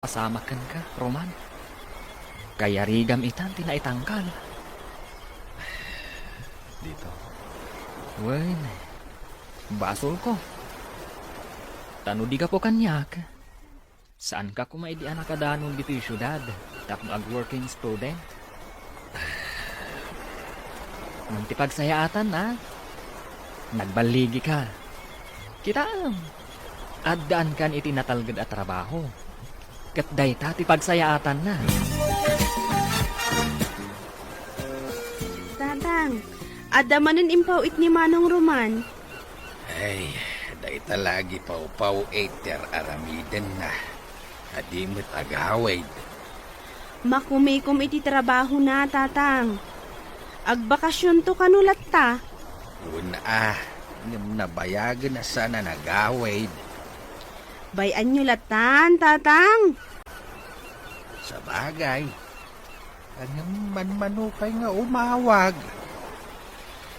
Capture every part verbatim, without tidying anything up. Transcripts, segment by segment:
Pasamak kenka, Roman. Kayarigam itan ti naitangkal. Dito. Wen, basolko. Ta no di gapu kaniak, saanka koma idi a nakadanon ditoy siudad tapno ag-working student? Ngem ti pagsayaatanna, nagballigika. Kitaem, addaankan iti natalged a trabaho. Ket dayta ti pagsayaatanna. Tatang, adda manen impawit ni Manong Roman. Ay, dayta la agipawpawit ti ar-aramidenna. Adi met agawid. Makumikom iti trabahona, Tatang. Agbakasionto kano latta? Wen a, ngem nabayagen a saan a nagawid. Bay-anyo latan, Tatang. Sabagay. Ngem manmano pay nga umawag.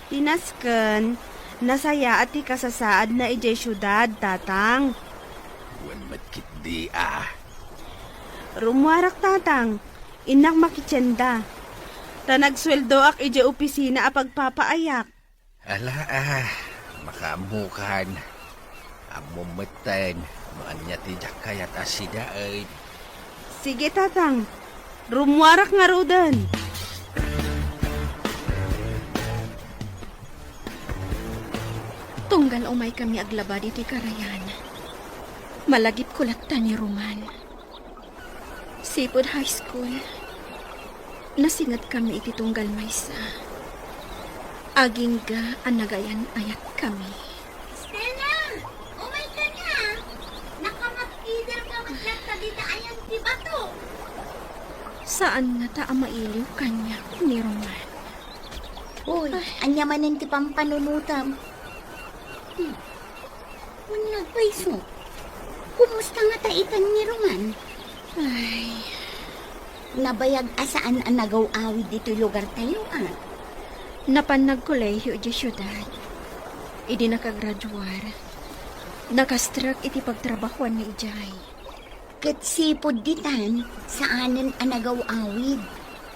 Ti nasken, nasayaat ti kasasaadna idiay siudad, Tatang. Wen met ketdi a. Rummuarak, Tatang. Innak makitienda. Ta nagsueldoak idiay opisina a pagpapaayak. Ala, ah, makaammokan. Ammom metten no ania ti diak kayat a sidaen. Sige, Tatang. Rummuarak ngaruden. Tunggal umaykami aglaba ditoy karayan, malagipko latta ni Roman. Sipud high school, nasingedkami iti tunggal maysa. Agingga a nagayan-ayatkami. Stella! Umayka nga! Nakamatkider ka met latta dita ayan ti bato! Saan ngata a mailiw kaniak ni Roman. Uy, ania manen ti pampanunotam? Hmm. Wen nagpayso. Kumusta ngata itan ni Roman? Ay. Nabayag a saan a nagaw-awid ditoy lugartayo, a? Napan nagkolehiyo idiay siudad. Idi nakagraduar, nakastrek iti pagtrabahuanna idiay. Ket sipud ditan, saanen a nagaw-awid.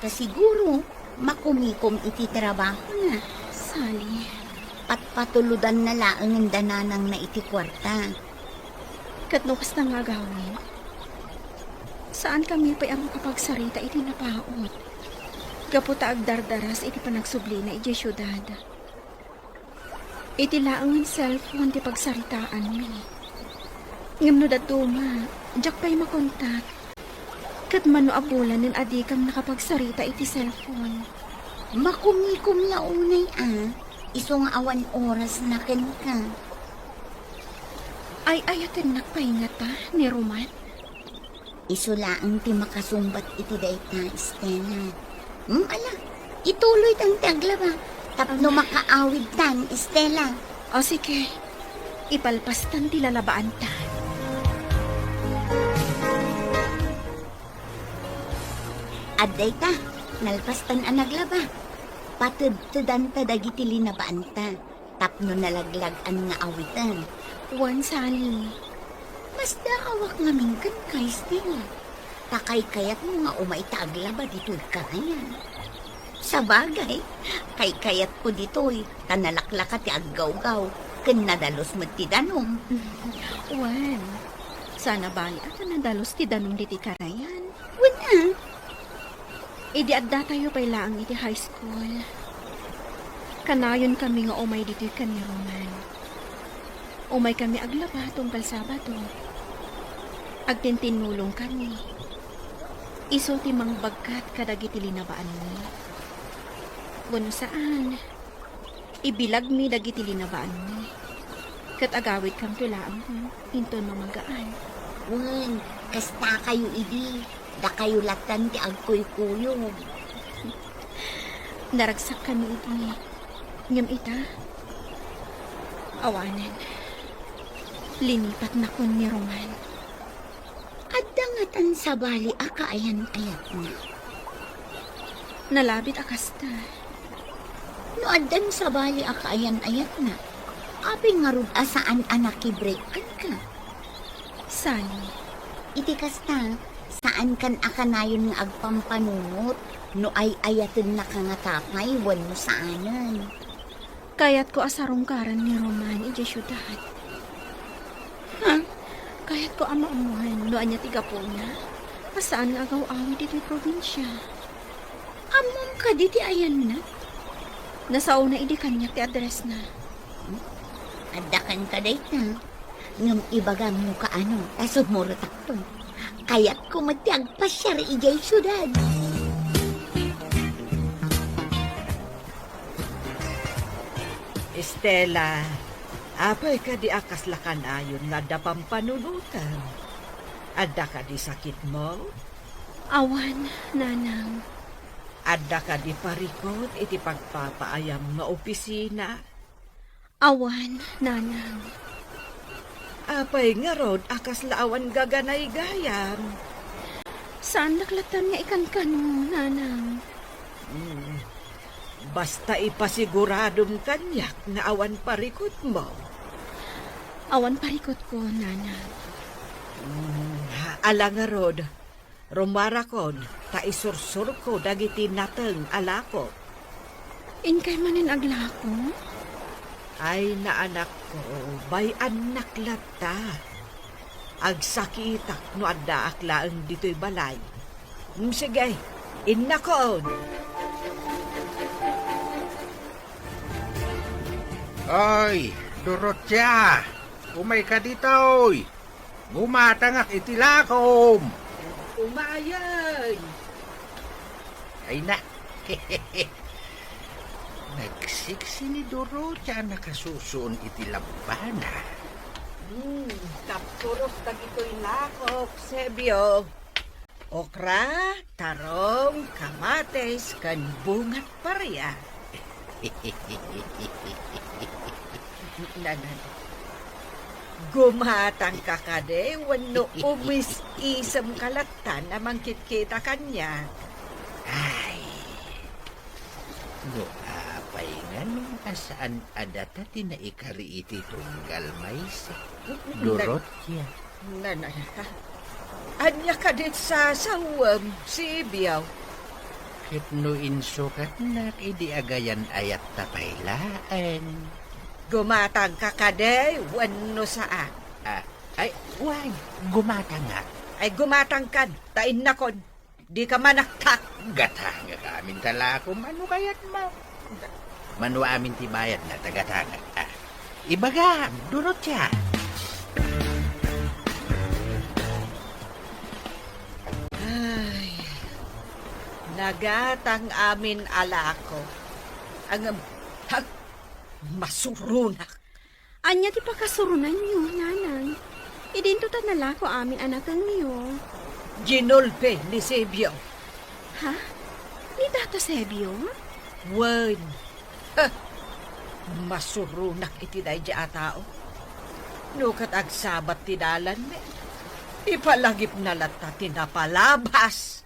Ta siguro, makumikom iti trabahona. Sali. Patpatulodanna laengen da nanangna iti kuarta. Ket no kasta nga agawid, saankami pay a makapagsarita iti napaut. Gapu ta agdardaras iti panagsublina idiay siudad. Iti laengen cellphone ti pagsaritaanmi. Ngem no dadduma, diak pay makontak. Ket mano a bulanen a dikam nakapagsarita iti cellphone? Makumikom la unay a, isu nga awan orasna kenka. Ay-ayatennak pay ngata ni Roman? Isu laeng ti makasungbat iti dayta, Stella. Hmm, ala, ituloytan ti aglaba tapno makaawidtan, Stella. O, sige. Ipalpastan ti lalabaanta. Adda ita, nalpastan a naglaba. Patedtedanta dagiti linabaanta tapno nalaglag-an nga awiten. Wen, Sally. Masdaawak ngamin kenka, Stella. Ta kaykayatmo nga umay ta aglaba ditoy karayan. Sabagay, kaykayatko ditoy, ta nalaklaka ti aggawgaw, ken nadalus met ti danum. Wen, saan a bali a ta nadalus ti danum ditoy karayan. Wen a. Idi addatayo pay laeng iti high school, kanayonkami nga umay ditoy ken ni Roman. Umaykami aglaba tunggal Sabado. Agtintinnulongkami. Isu ti mangbagkat kadagiti linabaanmi. Wenno saan, ibilagmi dagiti linabaanmi. Ket agawidkamto laeng inton mamagaan. Wen, kastakayo idi, dakayo lattan ti agkuykuyog. Naragsakkami idi, ngem ita, awanen, linipatnakon ni Roman. Adda ngatan sabali a kaayan-ayatna? Nalabit a kasta. No addan sabali a kaayan-ayatna, apay ngarud a saan a nakibreak kenka? Sani. Iti kasta, Saankan a kanayon nga agpampanunot no ay-ayatennaka ngata pay wenno saanen. Kayatko a sarungkaran ni Roman idiay siudad. Ha? Kayatko a maammoan no ania ti gapuna a saan nga agaw-awid ditoy probinsia. Ammom kadi ti ayanna? Nasaona idi kaniak ti addressna. Adda kenka dayta. Ngem ibagam no kaano, ta sumurotakto. Kayatko met ti agpasiar idiay siudad. Estela, apay kadi a kasla kanayon nga adda pampanunotem? Adda kadi sakitmo? Awan, nanang. Adda kadi parikut iti pagpapaayam nga opisina? Awan, nanang. Apay ngarud a kasla awan gaganaygayam? Saandak lattan nga ikankano, nanang. Hmm. Basta ipasiguradom kaniak nga awan parikutmo. Awan parikutko, nanang. Hmm, ala ngarud. Rumarakon, ta isursurko dagiti nateng a lakok. Inkay manen aglako? Ay, naanakko, bay-annak latta. Agsakitak no addaak laeng ditoy balay. Mm, sige, innakon. Ay, Dorotea, umayka ditoy. Gumatangak iti lakom. Umayen. Ay na. Nagsiksi ni Dorotea a nakasusuon iti labbana. Hmm, tappuros dagitoy lakok, Sebio. Okra, tarong, kamatis, ken bungat paria. Nanan. Gumatangka kadi wenno umis-isemka lattan a mangkitkita kaniak? Ay, no apay ngarud a saan a data ti naikari iti tunggal maysa, Dorotea. Nanay, ania kadit sasawem, Sebio? Ket no insukatnak idi agayan-ayatta pay laeng. Gumatangka kadi wenno saan? Ah, ay, wen, gumatangak. Ay, gumatangkan, ta innakon. Dika manaktak. Gatangak amin ta lakom, mano kayatmo? Mano amin ti bayadna ta gatangak, a. Ibagam, Dorotea. Ay, nagatang amin a lako. Ang, ha, masuronak. Ania ti pakasurunanyo, nanang? Idinto ta nalako amin a natengyo. Ginulpi ni Sebio. Ha? Ni Tata Sebio? Wen. Heh. Masuronak iti daydi a tao. No ket agsabat ti dalanmi, ipalagipna latta ti napalabas.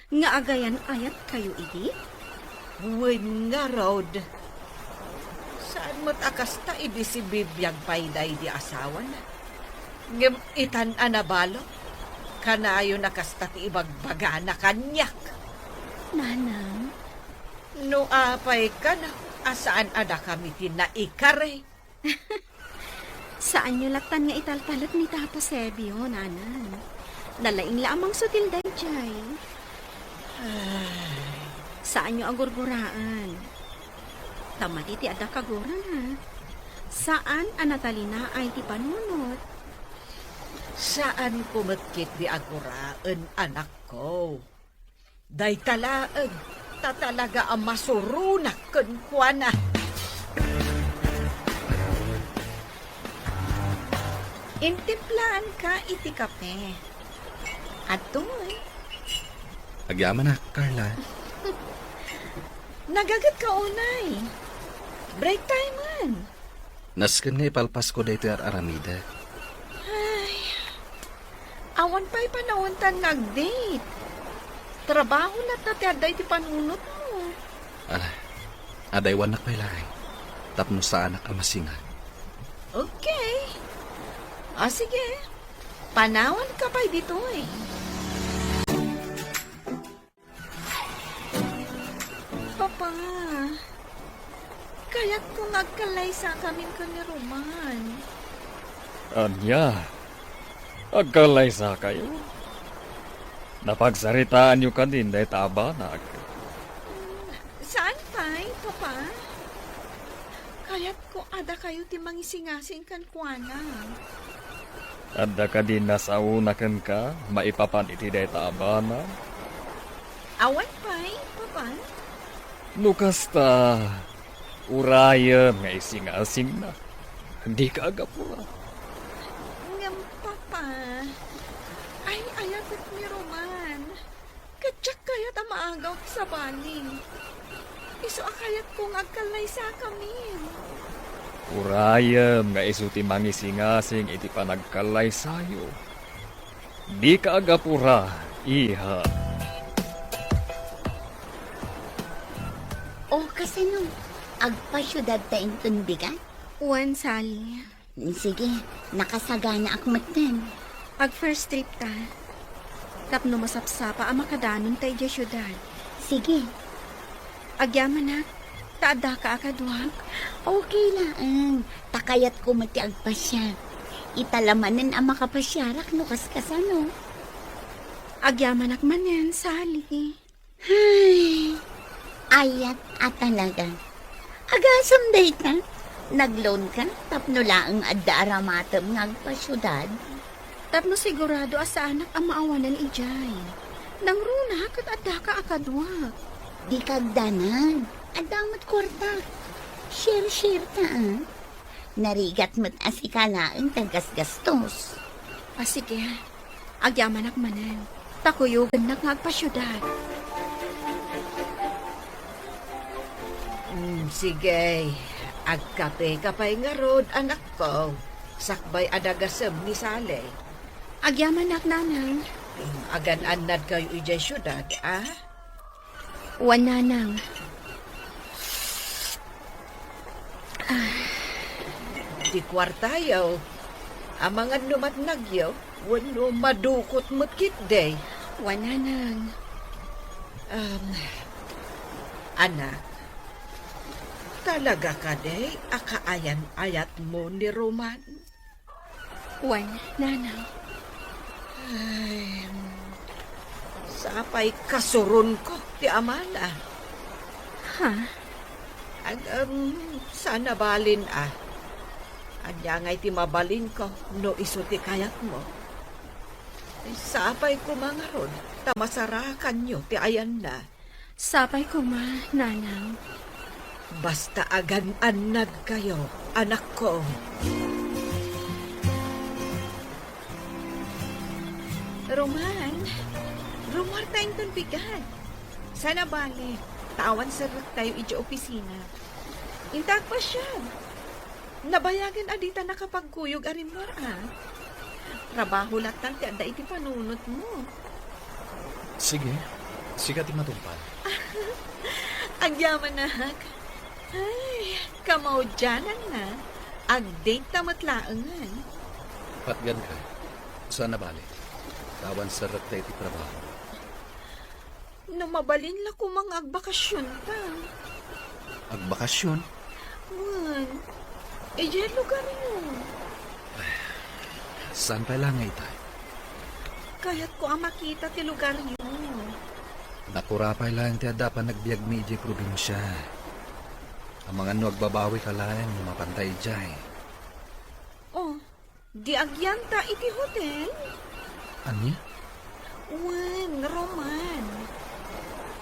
Nga agayan-ayatkayo idi? Wen ngarud. Saan met a kasta idi sibibiag pay daydi asawana. Ngem itan a nabalo, kanayon a kasta ti ibagbagana kaniak. Nanang? No apay kano a saan a dakami ti naikari? Saanyo lattan nga italtalek ni Tata Sebio, nanang. Nalaing la a mangsutil daydiay. Ay. Saanyo a gurguraen. Ta madi ti adda kagurana. Saan a natalinaay ti panunot. Saanko met ketdi a guraen, anakko. Dayta laeng, ta talaga a masuronak kenkuana. Intimplaanka iti kape. Adtoy. Agyamanak, Carla. Nagagetka unay. Break time man. Nasken nga ipalpasko daytoy ar-aramidek. Ay, awan pay panawantan nga ag-date. Trabaho latta ti adda iti panunotmo. Ala, adaywannak pay laeng tapno saanak a masinga. Okay. O, sige. Panawanka pay ditoy. Ah, kayatko nga agkallaysakamin ken ni Roman. Ania? Agkallaysakayo? Napagsaritaanyo kadin dayta a banag? Mm, saan pay, Papa. Kayatko a dakayo ti mangisingasing kenkuana. Adda kadi nasaona kenka maipapan iti dayta a banag? Awan pay, Papa. No kasta, urayem nga isingasingna. Dika agapura. Ngem, Papa, ay-ayatek ni Roman. Ket diak kayat a maagaw ti sabali. Isu a kayatko nga agkallaysakamin. Urayem nga isu ti mangisingasing iti panagkallaysayo. Dika agapura, iha. O, kasano? Agpasiudadta inton bigat? Wen, Sally. Sige, nakasaganaak metten. Ag-first trip ta. Tapno masapsapa a makadanonta idiay siudad. Sige. Agyamanak, ta addaka a kaduak. Okay laeng. Ta kayatko met ti agpasiar. Ita la manen a makapasiarak no kaskasano. Agyamanak manen, Sally. Ay, ayat a talaga. Agasem dayta, nag-loan ka tapno laeng adda aramatem nga agpasiudad? Tapno sigurado a saanak a maawanan idiay. Nangruna ket addaka a kaduak. Dika agdanag. Adda met kuarta. Share-share ta, ah. Narigat met a sika laeng ti aggasgastos. A, sige. Agyamanak manen. Ta kuyogennak nga agpasiudad. Mm, sige. Agkapeka pay ngarud, anakko. Sakbay a dagasem ni Sally. Agyamanak, Nanang. Mm, agan-annadkayo idiay siudad, a? Wen, Nanang. Ah. Ti kuartayo, amangan no matnagyo, wenno madukot met ketdi. Wen, Nanang. Um, anak, talaga kadi a kaayan-ayatmo ni Roman? Wen, Nanang. Ay, sapay kasuronko ti amana. Ha? Ag-, um, saan a balin, a. Ania ngay ti mabalinko no isu ti kayatmo? Sapay koma ngarud ta masarakanyo ti ayanna. Sapay koma, Nanang. Basta agan-annadkayo, anakko. Roman, rumuarta inton bigat. Saan a bale, ta awan serrektayo idiay opisina. Inta agpasiar. Nabayagen a dita nakapagkuyog a rimmuar, a. Trabaho latta ti adda iti panunotmo. Sige, sika ti matungpal. Agyamanak. Ay, kamaudiananna. Ag-date ta met laengen. Patganka. Saan a bale. Awan serrekta iti trabaho. No mabalin la koma nga agbakasionta. Agbakasion? Wen, idiay lugaryo. Saan pay la nga ita? Kayatko a makita ti lugaryo. Nakura pay laeng ti adda a panagbiagmi idiay probinsia. Amangan no agbabawika laeng no mapanta idiay. Oh, di agyanta iti hotel? Ania? Wen, Roman.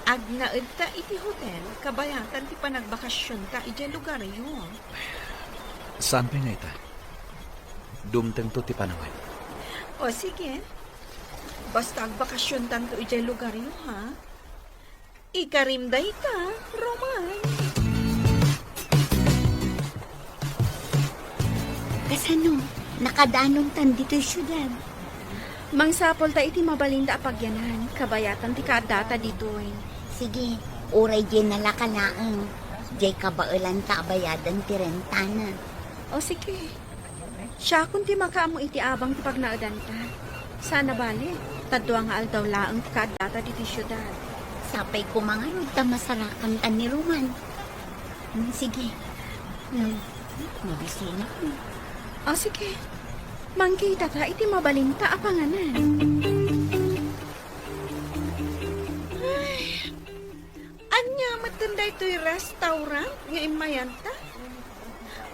Agnaedta iti hotel, kabayatan ti panagbakasionta idiay lugaryo. Saan pay nga ita? Dumtengto ti panawen. O, sige. Basta agbakasiontanto idiay lugaryo, ha? Ikarim dayta, Roman. Kasano? Nakadanontan ditoy siudad. Mangsapulta iti mabalinda a pagyanan, kabayatan ti kaaddata ditoy. Sige, uray diay nalaka laeng. Diay kabaelanta a bayadan ti rentana. O, sige. Siakon ti makaammo iti abang ti pagnaedanta. Saan a bale, ta dua nga aldaw laeng ti kaaddata ditoy siudad. Sapay ko mangan ta masarakan ta ni Roman. Hmm, sige. Hmm, mabisina ko. Ah, sige. Mangkita ta iti mabalinta a panganan. Ay, ania met daytoy restaurant nga immayanta?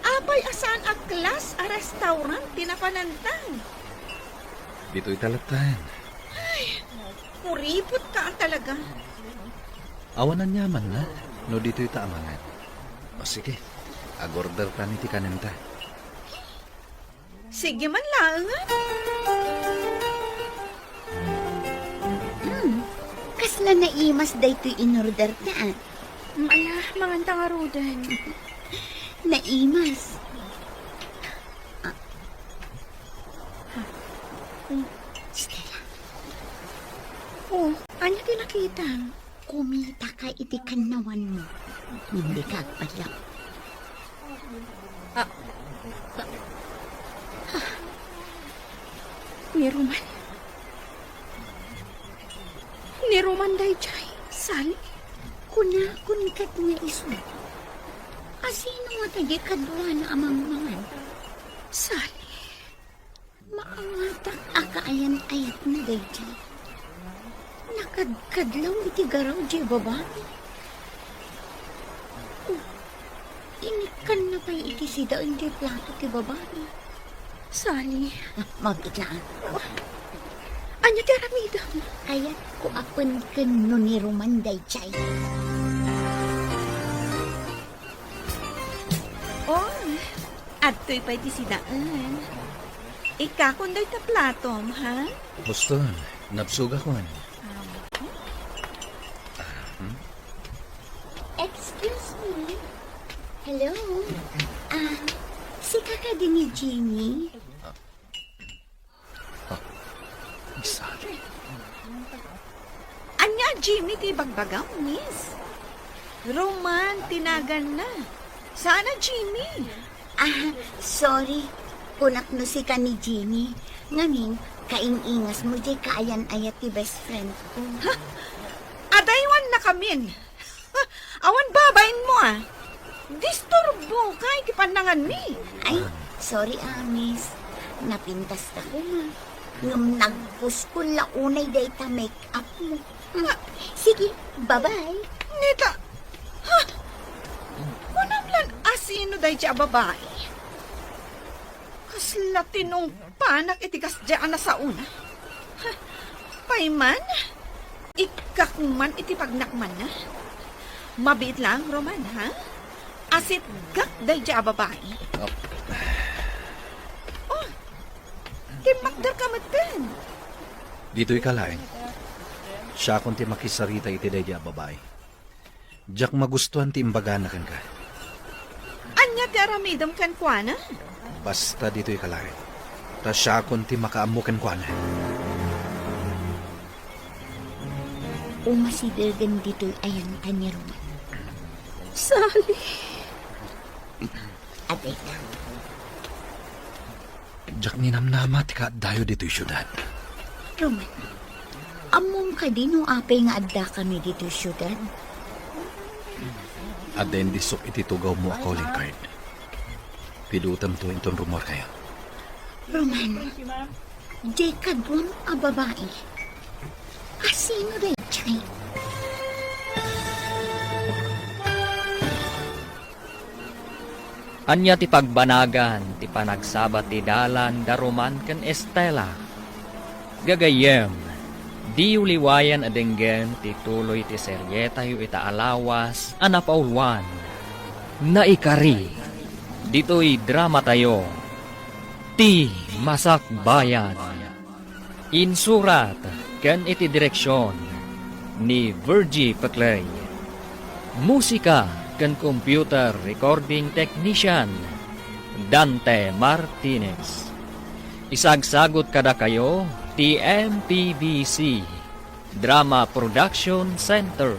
Apay a saan a class a restaurant ti napananta? Ditoy ta latten. Ay, kuripot ka a talaga. Awan aniamanna no ditoy ta amangan. O sige, ag-order ta iti kanenta. Sige man laeng. Hmm, kasla naimas daytoy in-order ta, ah. Mm, ala, manganta ngaruden. Naimas. Ah. Ha? Hmm, Stella. Oh, ania ti nakitam? Kumitaka iti kannawanmo. Dika agpadlak. Ah. Ah. Ni Roman. Ni Roman daydiay, Sally. Kunakon ket nga isu. A, sino nga dagiti kaduana a mangmangan? Sally. Maangatak a kaayan-ayatna daydiay. Nakadkadlaw iti garaw diay babai. Oh, inikkanna pay iti sidaen diay plato ti babai. Sally. Ah, mabiit laeng. Ania ti aramidem? Kayatko a penken no ni Roman daydiay. Oh, adtoy pay ti sidaen. Ikkakon dayta platom, ha? Boston, nabsogakon. Ah. Hmm? Excuse me. Hello? Ah, sika kadi ni Jimmy? Ah, ni Sally. Ania a Jimmy ti ibagbagam, miss? Roman ti naganna. Saan a Jimmy. Ah, sorry. Kunak no sika ni Jimmy. Ngamin, kaing-ingasmo diay kaayan-ayat ti best friend ko. Ha? Adaywannakamin. Awan babainmo, a. Disturboka iti pannanganmi. Ay, sorry, a, miss. Napintas ta koma. Ngem nagpuskol la unay dayta make-upmo. Hmm. Sige, bye-bye. Neta, ha? Kunam lan a sino daydiay a babai? Kasla tinungpanak iti kasdiay a nasaona. Ha? Pay man, ikkak man iti pagnakmanna. Mabiit laeng, Roman, ha? Asitgak daydiay a babai. Oh. Oh, timmakderka metten. Ditoyka laeng. Siakon ti makisarita iti daydiay a babai. Diak magustuan ti imbagana kenka. Ania ti aramidem kenkuana? Basta ditoyka laeng. Ta siakon ti makaammo kenkuana. Umasidegen ditoy ayantan ni Roman. Sally. Adayta. Diak ninamnama ti kaaddayo ditoy siudad. Roman, ammom kadi no apay nga addakami ditoy siudad? Adda indisok iti tugawmo a calling card. Pidutemto inton rummuarkayo. Roman, diay kaduam a babai. A sino daydiay? Ania ti pagbanagan ti panagsabat ti dalan da Roman ken Estela? Gagayyem, diyo liwayan a denggen ti tuloy ti serietayo ita a lawas a napauluan, Naikari, ditoy dramatayo, Ti Masakbayan. Insurat ken iti direksion ni Virgie Peclay. Musika ken computer recording technician, Dante Martinez. Isagsagut kadakayo ti M P B C Drama Production Center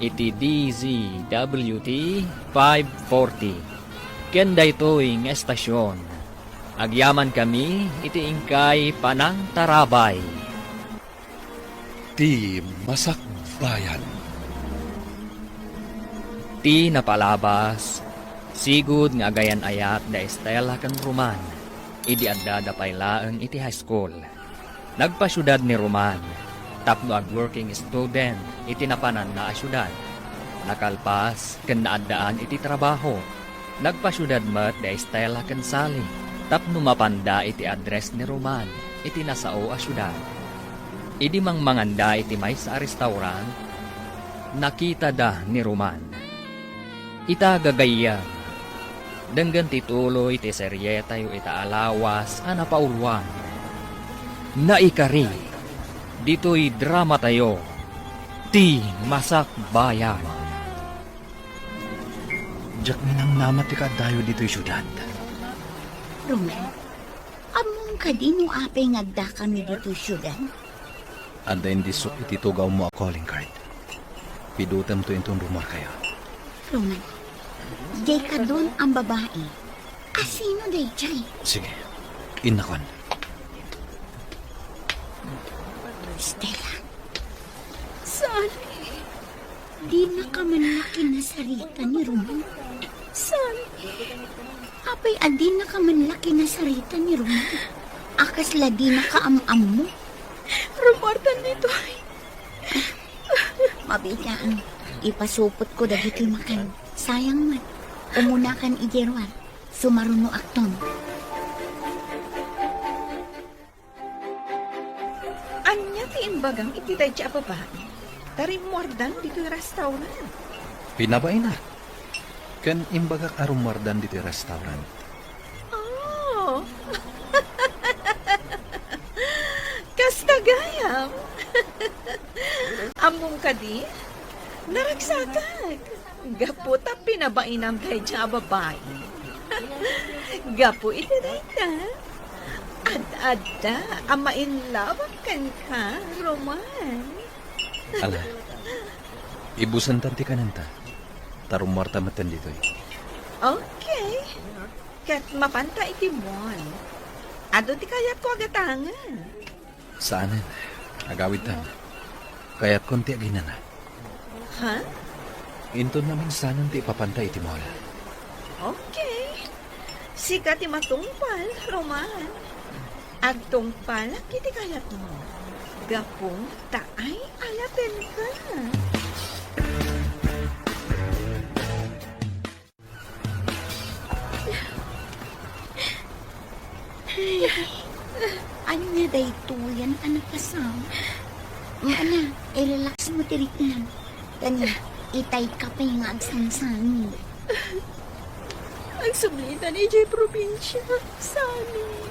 iti D Z W T five forty. Ken daytoy nga estasion, agyamankami iti inkay panangtarabay. Ti Masakbayan. Ti napalabas, sigud nga agayan-ayat da Estela ken Roman, idi addada pay laeng iti high school. Nagpasiudad ni Roman tapno ag-working student iti napananna a siudad. Nakalpas ken naaddaan iti trabaho. Nagpasiudad met da Estela ken Sally tapno mapanda iti address ni Roman iti nasao a siudad. Idi mangmanganda iti maysa a restaurant, nakitada ni Roman. Ita gagayyem, denggen ti tuloy ti serietayo ita a lawas a napauluan. Naikari, ditoy dramatayo, Ti Masakbayan. Diak minamnama ti kaaddayo ditoy siudad. Roman, ammom kadi no apay nga addakami ditoy siudad? Adda indisuk iti tugawmo a calling card. Pidutemto inton rumuarkayo. Roman, diay kadun a babai. Asino daydiay? Sige, innakon. Stella. Saan? Dinaka man la kinasarita ni Roman. Saan? Apay a dinaka man la kinasarita ni Roman? A kasla dinaka am-ammo? Rumuartan ditoy. Mabiit laeng. Ipasupotko dagitoy makan. Sayang met. Umunakan idiay ruar. Sumarunoakton. Ania ti imbagam iti daydiay a babai? Ta rimmuardan ditoy restaurant. Pinabaina. Ken imbagak a rummuardan ditoy restaurant. Oh. Kasta gayam. Ammom kadi? Naragsakak. Gapu ta pinabainam daydiay a babai. Gapu iti dayta, ad-adda a ma-in love kenka, Roman. Ala, ibusentan ti kanenta, ta rummuarta metten ditoy. Okay. Ket mapanta iti mall. Adu ti kayatko a gatangen. Saanen. Agawidtan. Kayatkon ti aginana. Ha? Inton naminsanen ti ipapanta iti mall. Okay. Sika ti matungpal, Roman. Agtungpalak iti kayatmo. Gapu ta ay-ayatenka. Ay, ania daytoyen a napasamak? Ana, i-relax mo ti riknam. Kani, itay ka pay nga agsangsangit. Agsublitan idiay probinsia, Sally.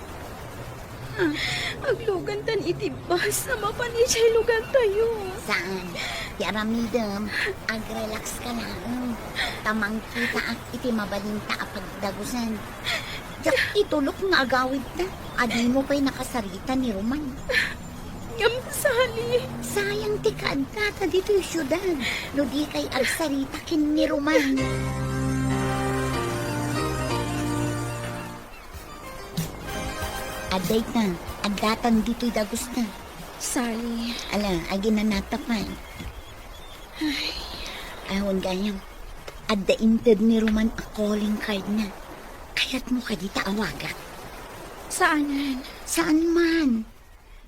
Aglugantan iti bus a mapan idiay lugartayo. Saan? Ti aramidem, ag-relax ka laeng. Ta mangkitaak iti mabalinta a pagdagusan. Diak itulok nga agawidta. Adimo pay nakasarita ni Roman. Ngem, Sally. Sayang ti kaaddata ditoy siudad no di kay agsarita ken ni Roman. Adda ita, addatan ditoy dagusta. Sally. Ala, aginanata pay. Ay. Awan gayam, adda inted ni Roman a calling cardna. Kayatmo kadi ta awagak? Saanen. Saan man.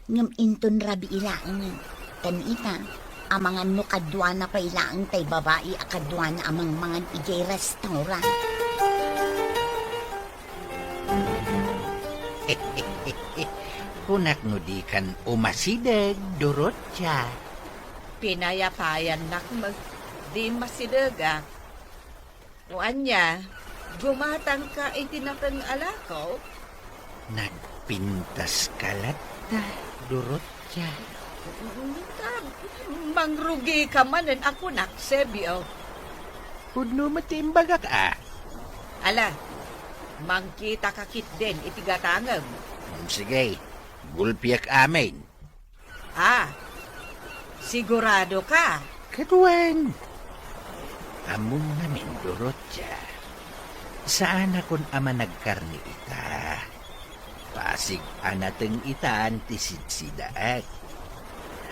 Ngem inton rabii laengen. Ken ita, amangan no kaduana pay laeng tay babai a kaduana a mangmangan idiay restaurant. Kunak no dikan umasideg, Dorotia. Pinayapayannak met, di masidegak. O ania, gumatangka iti nateng a lakaw? Nagpintaska latta, Dorotia. Ta, mangrugika manen a kunak, Sebio. Pudno met ti imbagak a. Ala, mangkitaka ketdin iti gatangem. Mm, sige, gulpiek amin. Ah, sigurado ka? Ket wen, ammom ngamin, Dorotia, saanakon a managkarni ita. Pasig a nateng itan ti sidsidaek.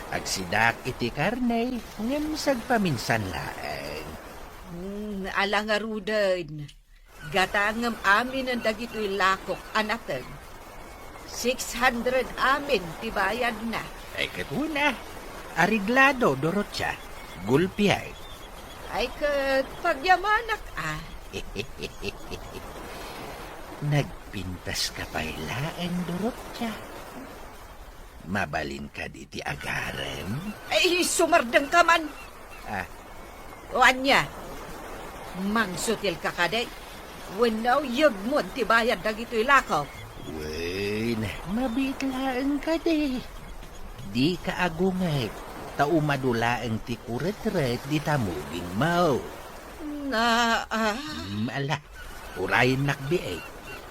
Agsidaak iti karne, ngem sagpaminsan laeng. Hmm, ala ngaruden. Gatangem aminen dagitoy lakok a nateng. Six hundred amin ti bayadna. Ay, ket una, areglado, Dorotia. Gulpiay. Ay, ket pagyamanak, a. Nagpintas ka pay laeng, Dorotia. Mabalin kadi ti agarem? Ay, sumardeng ka man! Ah. O ania? Mangsutil ka kadi? Wenno yegmon ti bayad dagitoy lakok? Wen, mabiit laeng kadi. Di ka agunget, ta umadu laeng ti kuretret di tamugingmo. Na, ah. Mm, ala, urayennak biit.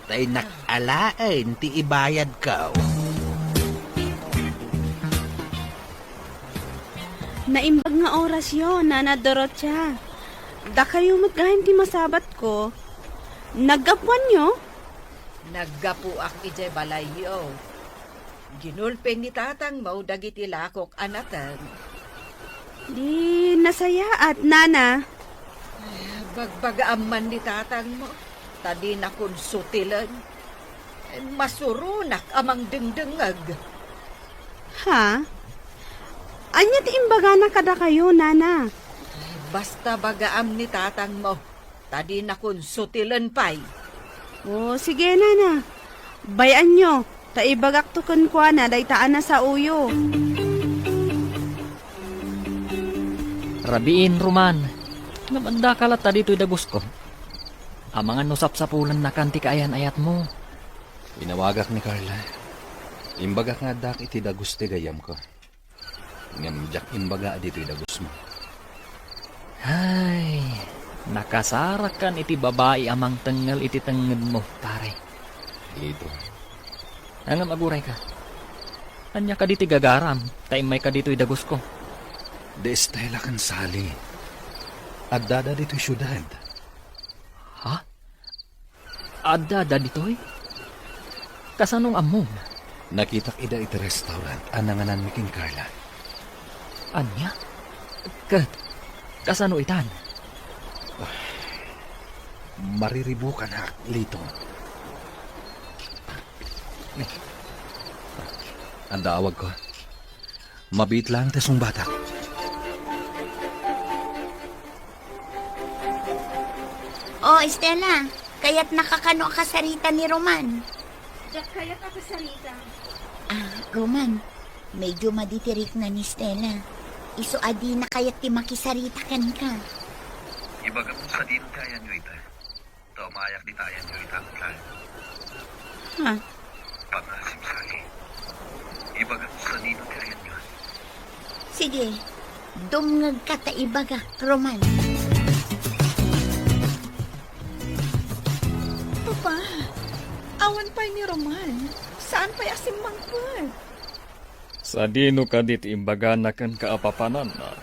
Ta innak alaen ti ibayadko. Naimbag nga orasyo, Nana Dorotia. Dakayo met gayam ti masabatko. Naggapuanyo? Naggapuak idiay balayyo. Ginulpi ni tatangmo dagiti lakok a nateng. Di nasayaat, Nana. Bagbagaam man ni tatangmo, ta dinakon sutilen. Masuronak a mangdengdengngeg. Ha? Ania ti imbagana kadakayo, Nana? Basta bagaam ni tatangmo, ta dinakon sutilen pay. O, sige, Nana. Bay-anyo, ta ibagakto kenkuana dayta a nasaoyo. Rabiin, Roman. Ngem adda ka latta ditoy dagusko. Amangan no sapsapulennakan ti kaayan-ayatmo. Inawagak ni Carla. Imbagak nga addak iti dagus ti gayyemko. Ngem diak imbaga a ditoy dagusmo. Ay, nakasarakan iti babai a mangtengngel iti tengngedmo, pare. Dito. Ngem agurayka. Ania kadi ti gagaram, ta immayka ditoy dagusko? Di Estela ken Sally. Addada ditoy siudad. Ha? Addada ditoy? Kasano nga ammom? Nakitak ida iti restaurant a nangananmi ken Carla. Ania? Ket kasano itan? Mariribukanak, Lito. Adda awagko. Mabiit laeng ti sungbatak. O, Estela, kayatnaka kano a kasarita ni Roman? Diak kayat a kasarita. Ah, Roman, medyo madi ti rikna ni Estela. Isu a dina kayat ti makisarita kenka. Ibagam sadino ti ayanyo ita. Ta umayak dita ayanyo ita met laeng. Ha? Pangasim, Sally. Ibagam sadino ti ayanyo. Sige, dumngegka ta ibagak, Roman. Papa, awan pay ni Roman. Saan pay a simmangpet? Sadino kadi ti imbagana kenka a papananna?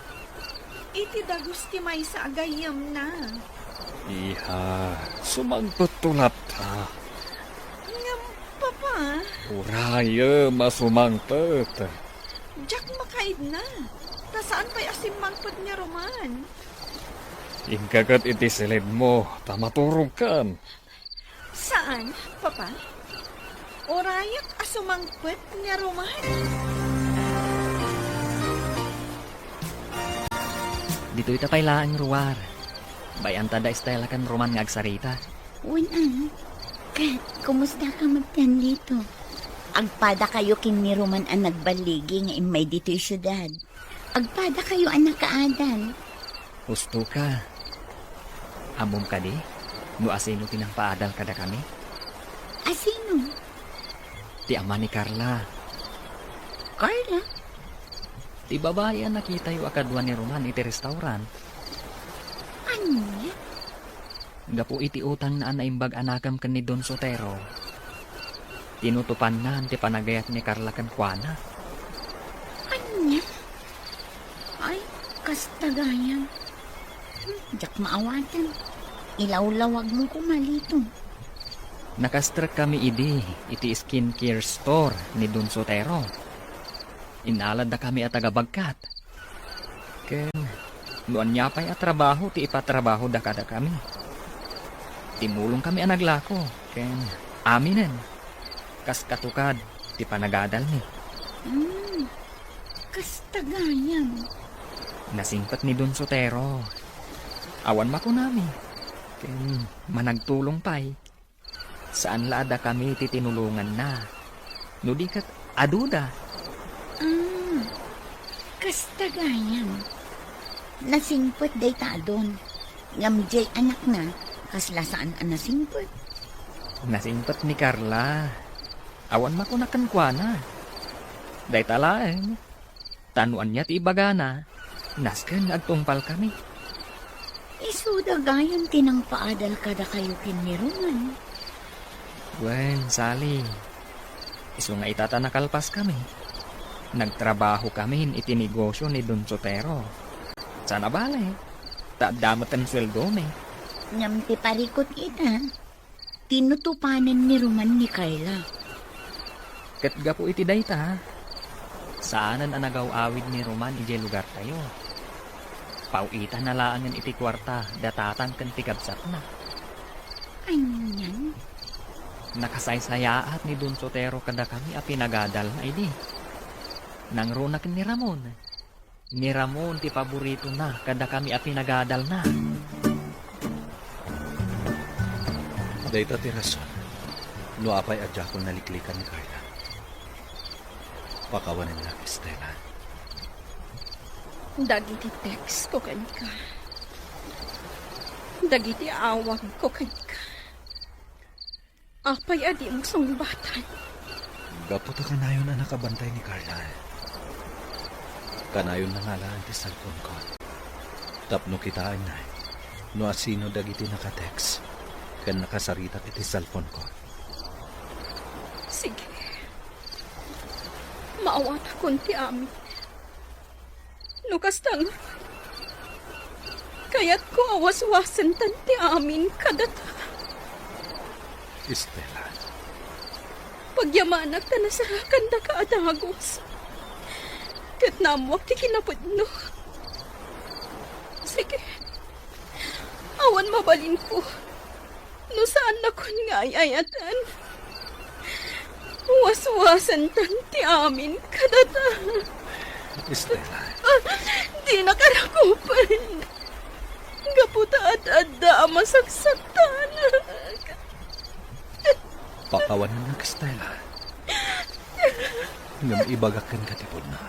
Iti dagus ti maysa a gayyemna. Iha, sumangpetto latta. Ngem, Papa. Urayem a sumangpet. Diak makaidna. Ta saan pay a simmangpet ni Roman. Inka ket iti silidmo, ta maturogkan. Saan, Papa? Urayak a sumangpet ni Roman. Ditoy ta pay laeng ruar. Bay-anta da Estela ken Roman nga agsarita. Wen, a. Ket, kumusta ka met ken Lito? Agpada kayo ken ni Roman a nagballigi nga immay ditoy siudad. Agpada kayo a nakaadal. Husto ka. Ammom kadi no asino ti nangpaadal kadakami? Asino? Ti ama ni Carla. Carla? Ti babai a nakitayo a kadua ni Roman iti restaurant. Ania? Gapu iti utangna a naimbag a nakem ken ni Don Sotero, tinutopanna ti panagayat ni Carla kenkuana. Ania? Ay, kasta gayam. Hmm, diak maawaten. Ilawlawagmo koma, Lito. Nakastrekkami idi iti skincare store ni Don Sotero. Innaladakami a taga-bagkat. Ken no ania pay a trabaho ti ipatrabahoda kadakami, timmulongkami a naglako ken aminen. Kas katukad ti panagadalmi. Hmm, kasta gayam. Nasingpet ni Don Sotero. Awan makunami. Ken managtulong pay. Saan la a dakami ti tinulonganna. No di ket aduda. Ah, kasta gayam. Nasingpet dayta a Don. Ngem diay anakna, kasla saan a nasingpet. Nasingpet ni Carla. Awan makuna kenkuana. Dayta laeng. Ta no ania ti ibagana, nasken nga agtungpalkami. Isuda gayam ti nangpaadal kadakayo ken ni Roman. Wen, Sally, isu nga ita ta nakalpaskami, nagtrabahokamin iti negosio ni Don Sotero. Saan a bale, ta adda met ti sueldomi. Ngem ti parikut ita, tinutupanen ni Roman ni Carla. Ket gapu iti dayta, saanen a nagaw-awid ni Roman idiay lugartayo. Paw-itanna laengen iti kuarta da tatang ken ti kabsatna. Anian? Nakasaysayaat ni Don Sotero kadakami a pinagadalna idi. Nangruna ken ni Ramon. Ni Ramon ti paboritona kadakami a pinagadalna. Dayta ti rason no apay a diakon naliklikan ni Carla. Pakawanennak, Estela. Dagiti text ko kenka, dagiti awag ko kenka, apay a dimo sungbatan? Gapu ta kanayon a nakabantay ni Carla, kanayon nangalaan ti cellphone ko tapno kitaenna no asino dagiti naka-text ken nakasaritak iti cellphone ko. Sige. Maawatakon ti amin. No kasta ngarud, kayatko a waswasentan ti amin kadata. Estela. Pagyamanak ta nasarakandaka a dagus. Ket naammoak ti kinapudno. Sige. Awan mabalinko. No saannakon nga ay-ayaten, waswasentan ti amin kadata. Estela. Ah, dinak a rakupen. Gapu ta ad-adda a masaksaktanak. Pakawanennak, Estela. Ngem ibagak kenka ti pudno.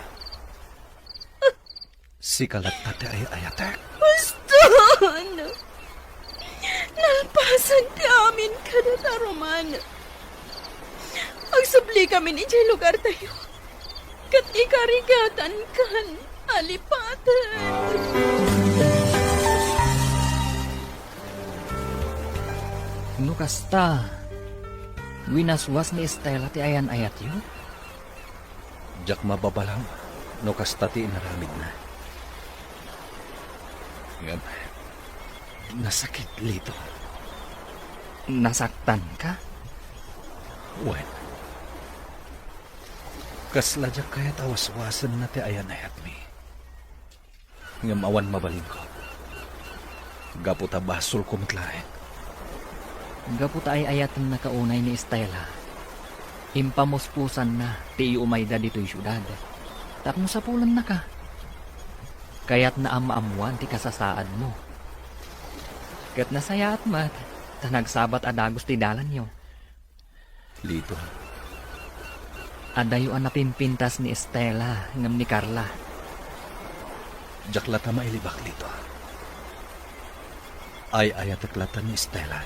Sika latta ti ay-ayatek. Baston! Nalpasan ti amin kadata, Roman. Agsubli kamin idiay lugartayo. Ket ikarigatan kan alipaten. No kasta, winaswas ni Estela ti ayan-ayatyo? Diak mababalang no kasta ti inaramidna. Ngem, nasakit, Lito. Nasaktanka? Wen, kasla diak kayat a waswasenna ti ayan-ayatmi. Ngem awan mabalinko. Gapu ta basolko met laeng. Gapu ta ay-ayatennaka unay ni Estela, impamuspusanna ti iumayda ditoy siudad. Tapno sapulennaka. Kayatna a maammoan ti kasasaadmo. Ket nasayaat met ta nagsabat a dagus ti dalanyo. Lito. Adayo a napimpintas ni Estela ngem ni Carla. Diak latta mailibak, Lito. Ay-ayatek latta ni Estela.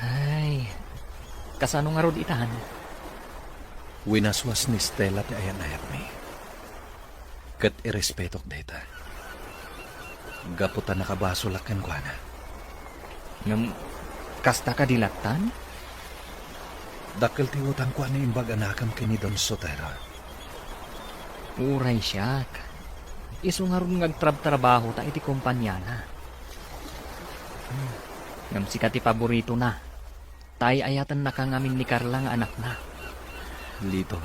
Ay, kasano ngarud itan? Winaswas ni Estela ti ayan-ayatmi. Ket irespetok dayta. Gapu ta nakabasolak kenkuana. Ngem, kasta kadi lattan? Dakkel ti utangko a naimbag a nakem ken ni Don Sotero. Uray siak. Isu ngarud nga agtrabtrabahota iti kompaniana. Hmm. Ngem sika ti paboritona. Ta ay-ayatennaka ngamin ni Carla nga anakna. Lito,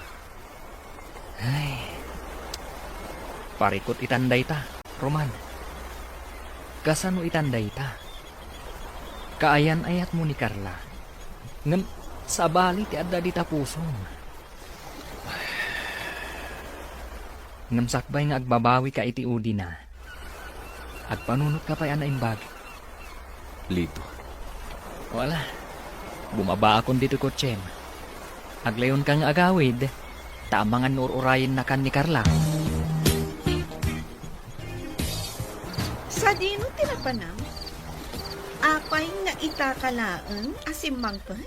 Ay. Parikut itan dayta, Roman. Kasano itan dayta? Kaayan-ayatmo ni Carla. Ngem sabali ti adda dita pusom. Ngem sakbay nga agbabawika iti udina, agpanunotka pay a naimbag. Lito. Wala. Bumabaakon ditoy kotsem. Aglayonka nga agawid, ta amangan no ur-urayennakan ni Carla. Sadino ti napanam? Apay nga itaka laeng a simmangpet?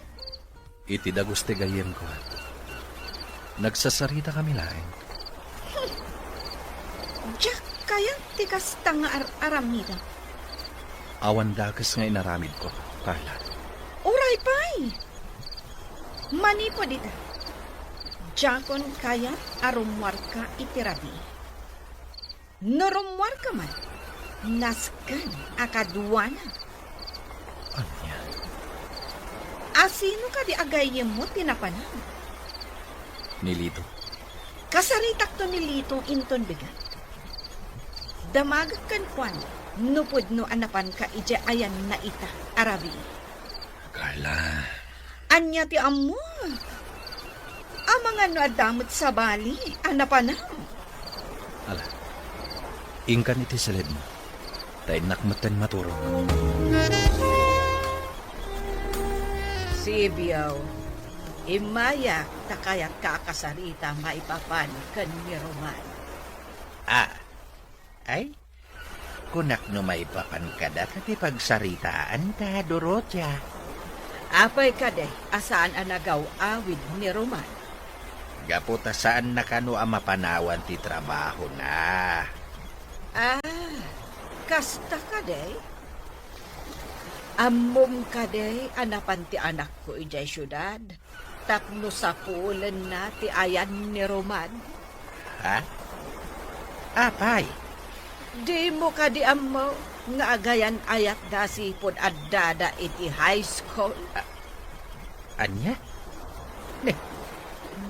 Iti dagus ti gayyemko, nagsasaritakami laeng. Diak kayat ti kasta nga ar-aramidem. Awan dakes nga inaramidko, Carla. Uray pay! Manipud ita, diakon kayat a rummuarka iti rabii. No rummuarka man, nasken a kaduana. Ania? Asino kadi a gayyemmo ti napanam? Ni Lito. Kasaritakto ni Lito inton bigat. Damagek kenkuana no pudno a napanka idiay ayanna ita a rabii. Carla. Ania ti ammo? Amangan no adda met sabali a napanam. Ala, inkan iti saledmo, ta innak metten maturog. Sibio, immayak ta kayatka a kasarita maipapan ken ni Roman. Ah, ay, kunak no maipapan kadata ti pagsaritaanta, Dorotia. Apay kadi a saan a nagaw-awid ni Roman? Gapu ta saanna kano a mapanawan ti trabahona. Ah, kasta kadi? Ammom kadi a napan ti anakko idiay siudad tapno sapulenna ti ayan ni Roman? Ha? Apay? Dimo kadi ammo nga agayan-ayatda sipud addada iti high school? A-, ania? Ne,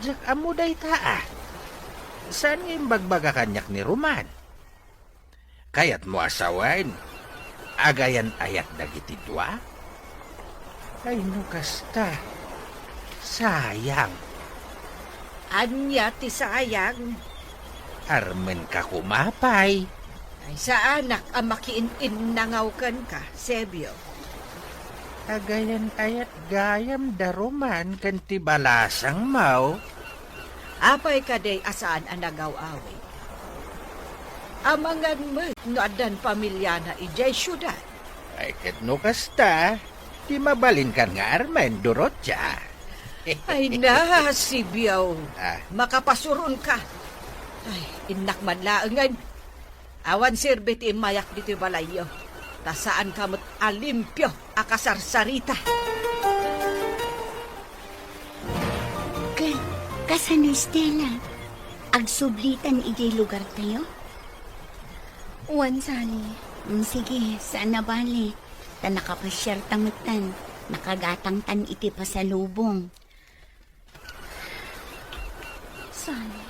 diak ammo dayta a. Saan nga imbagbaga kaniak ni Roman? Kayatmo a sawen, agayan-ayat dagiti dua? Ay, no kasta, sayang. Ania ti sayang? Armenka koma pay. Ay, saanak a makiin-innangaw kenka, Sebio. Agayan-ayat gayam da Roman ken ti balasangmo. Apay kadi a saan a nagaw-awid? Amangan met no addan pamiliana idiay siudad. Ay, ket no kasta, ti mabalinkan nga armen, Dorotia. Ay na, Sibio. Ah. Makapasuronka. Ay, innak man laengen. Awan serbi ti immayak ditoy balayyo, ta saanka met a limpio a kasarsarita. Ket, kasano, Stella? Agsublitan idiay lugartayo? Wen, Sally. Mm, sige, saan a bale. Ta nakapasiarta metten, nakagatangtan iti pasalubong. Sally,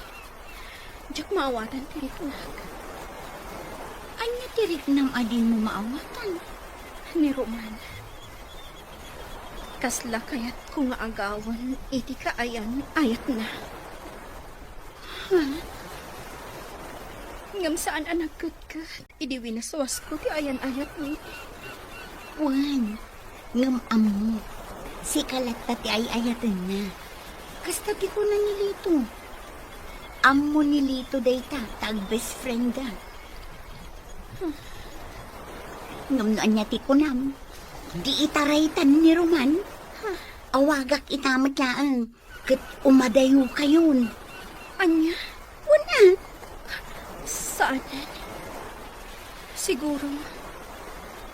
diak maawatan ti riknak. Ania ti riknam a dimo maawatan? Ni Roman. Kasla kayatko nga agawen iti kaayan-ayatna. Ha? Ngem saan a nagketket idi winaswasko ti ayan-ayatmi. Wen, ngem ammo, sika latta ti ay-ayatenna. Kasta ti kuna ni Lito. Ammo ni Lito dayta ta agbest friendda. Ngem no ania ti kunam, di itaraytan ni Roman. Awagak ita met laeng ket umadayokayon. Ania? Wen a? Saanen. Siguro,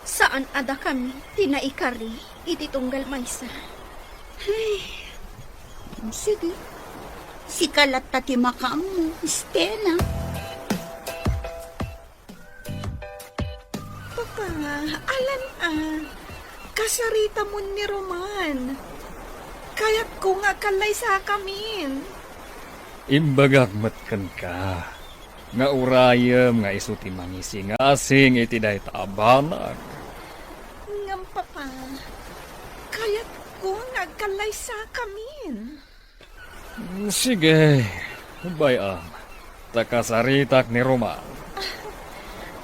saan a dakami ti naikari iti tunggal maysa. Ay, sige. Sika latta ti makaammo, Stella. Papa, alan a, kasaritamon ni Roman. Kayatko nga agkallaysakamin. Imbagak met kenka nga urayem nga isu ti mangisingasing iti dayta a banag. Ngem, Papa, kayatko nga agkallaysakamin. Sige, bay-am, ta kasaritak ni Roman.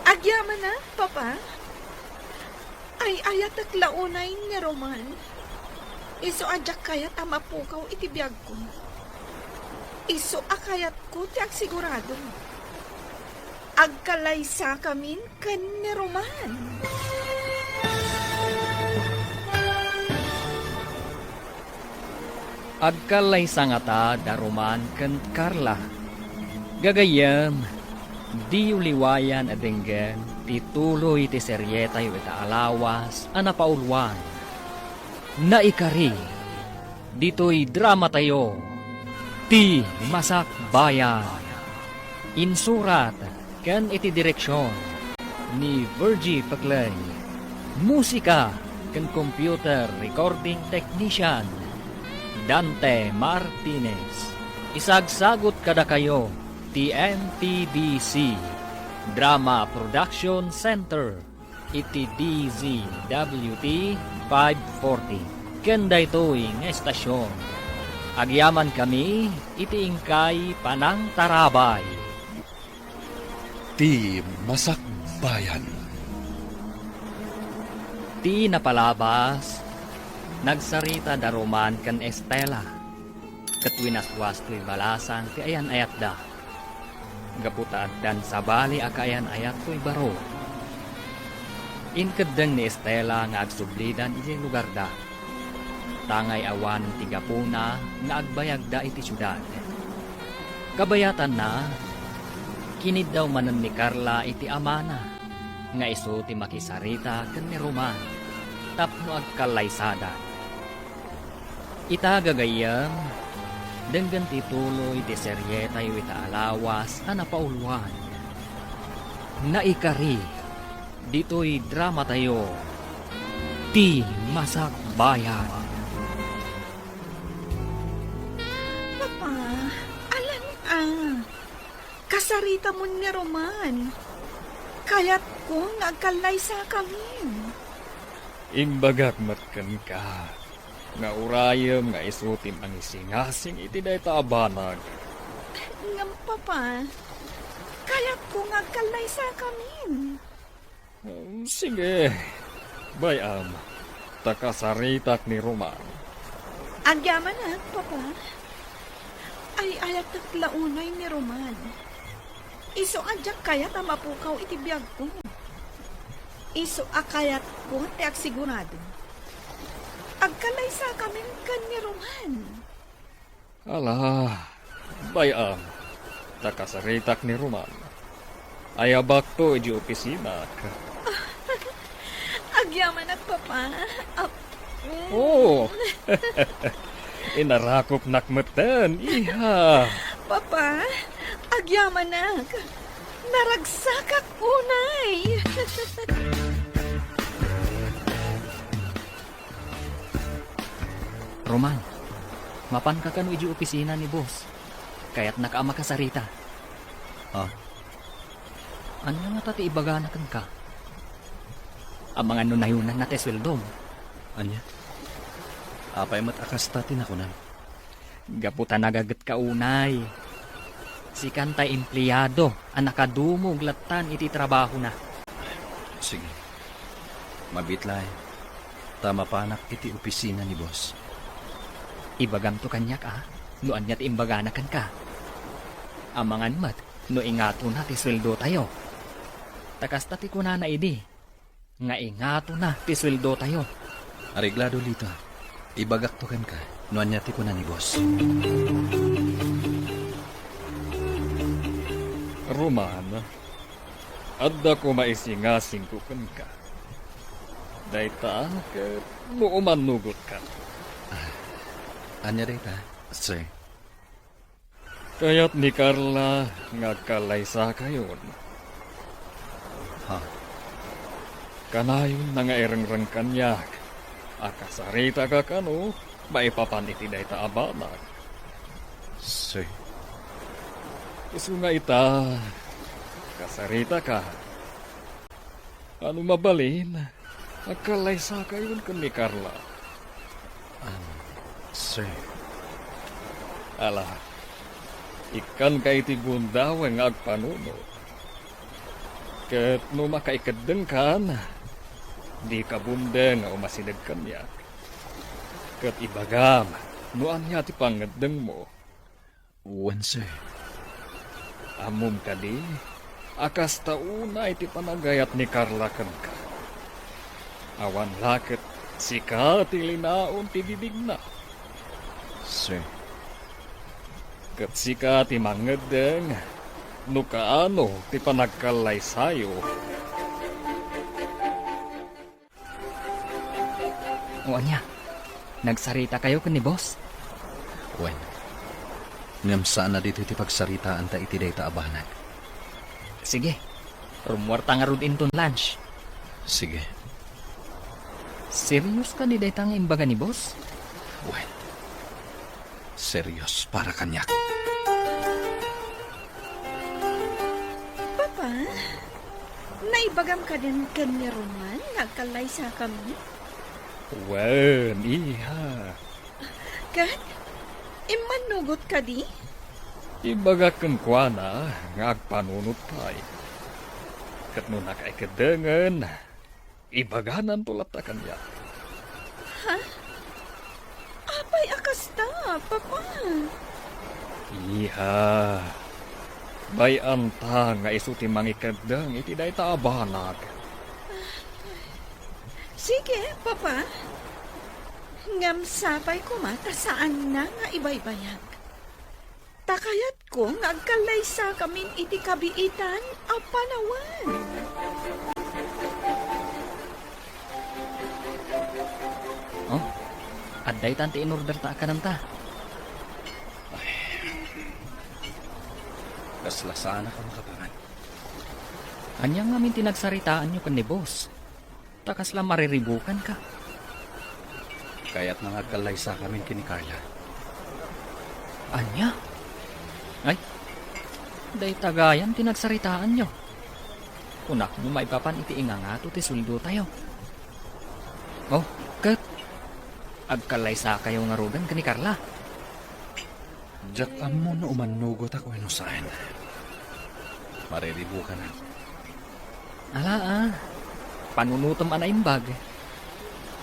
Agyamanak, Papa. Ay-ayatek la unay ni Roman. Isu a diak kayat a mapukaw iti biagko. Isu a kayatko ti agsigurado. Agkallaysakamin ken ni Roman. Agkallaysa ngata da Roman ken Carla. Gagayyem, diyo liwayan a denggen ti tuloy ti serietayo ita a lawas a napauluan. Naikari, ditoy dramatayo, Ti Masakbayan. Insurat ken iti direksion ni Virgie Peclay. Musika ken computer recording technician, Dante Martinez. Isagsagut kadakayo ti M P D C Drama Production Center iti D Z W T five forty. Ken daytoy nga estasion, agyamankami iti inkay panangtarabay. Ti Masakbayan. Ti napalabas, nagsarita da Roman ken Estela, ket winaswas toy balasang ti ayan-ayatda. Gapu ta addan sabali a kaayan-ayat toy baro, inkeddeng ni Estela nga agsublidan idiay lugarda. Tangay awanen ti gapuna nga agbayagda iti siudad. Kabayatanna, kiniddaw manen ni Carla iti amana nga isu ti makisarita ken ni Roman tapno agkallaysada. Ita gagayyem, denggen ti tuloy ti serietayo ita a lawas a napauluan. Naikari, ditoy dramatayo, Ti Masakbayan. Papa, alam a, kasaritamon ni Roman. Kayatko nga agkallaysakamin. Imbagak met kenka nga urayem nga isu ti mangisingasing iti dayta a banag. Ngem, Papa, kayatko nga agkallaysakamin. Sige, bay-am, ta kasaritak ni Roman. Agyamanak, Papa. Ay-ayatek la unay ni Roman. Isu a diak kayat a mapukaw iti biagko. Isu a kayatko ti agsigurado. Agkallaysakamin ken ni Roman. Ala, bay-am, ta kasaritak ni Roman. Ayabakto idiay opisinak. Agyamanak, Papa. Ap- Oo. Inarakopnak metten, iha. Papa, agyamanak. Naragsakak unay. Roman, mapanka kano idiay opisina ni boss. Kayatnaka a makasarita. Ah? Ania ngata ti ibagana kenka? Amangan no nayonanna ti sueldom. Ania? Apay met a kasta ti nakunam? Gapu ta nagagetka unay. Sikan tay empleado a nakadumog lattan iti trabahona. Sige. Mabiit laeng, ta mapanak iti opisina ni boss. Ibagamto kaniak a, no ania ti imbagana kenka. Amangan met no ingatona ti sueldotayo. Ta kasta ti kunana idi, nga ingatona ti sueldotayo. Areglado, Lito. Ibagakto kenka no ania ti kuna ni boss. Roman, adda koma isingasingko kenka. Dayta, ket no umannogotkan. Ah, ania dayta, sir? Kayat ni Carla nga agkallaysakayon. Ha? Kanayonna nga irengreng kaniak a kasaritaka kano maipapan iti dayta a banag. Sir, Isu nga ita, kasaritaka. Ano mabalin, agkallaysakayon ken ni Carla. Ah, sir. Ala, ikkanka iti gundaway nga agpanunot. Ket no makaikeddengkan, dika bumdeng nga umasideg kaniak. Ket ibagam no ania ti pangngeddengmo. Wen, sir. Ammom kadi a kasta unay ti panagayat ni Carla kenka? Awan la ket sika ti linaon ti bibigna. Sir. Ket sika ti mangngeddeng no kaano ti panagkallaysayo. O ania, nagsaritakayo ken ni boss? Wen, ngem saan a ditoy ti pagsaritaanta iti dayta a banag. Sige, rummuarta ngarud inton lunch. Sige. Serious kadi dayta nga imbaga ni boss? Wen, serious para kaniak. Papa, naibagam kadin ken ni Roman nga agkallaysakami? Wen, iha. Ket immannugot kadi? Imbagak kenkuana nga agpanunot pay. Ket no nakaikedengen, ibagananto latta kaniak. Ha? Apay a kasta, Papa? Iha, bay-anta nga isu ti mangikeddeng iti dayta a banag. Sige, Papa. Ngem sapay koma ta saanna nga ibaybayag. Ta kayatko nga agkallaysakamin iti kabiitan a panawen. Oh, adda itan ti in-order ta a kananta. Ay, kasla saanak a makapangan. Ania ngamin ti nagsaritaanyo ken ni boss? Ta kasla mariribukanka. Kayatna nga agkallaysakamin ken ni Carla. Ania? Ay, dayta gayam ti nagsaritaanyo. Kunak no maipapan iti ingangato ti sueldotayo. Oh, ket agkallaysakayo ngaruden ken ni Carla? Diak ammo no umannugotak wenno saan. Mariribukanak. Ala, ah. Panunotem a naimbag.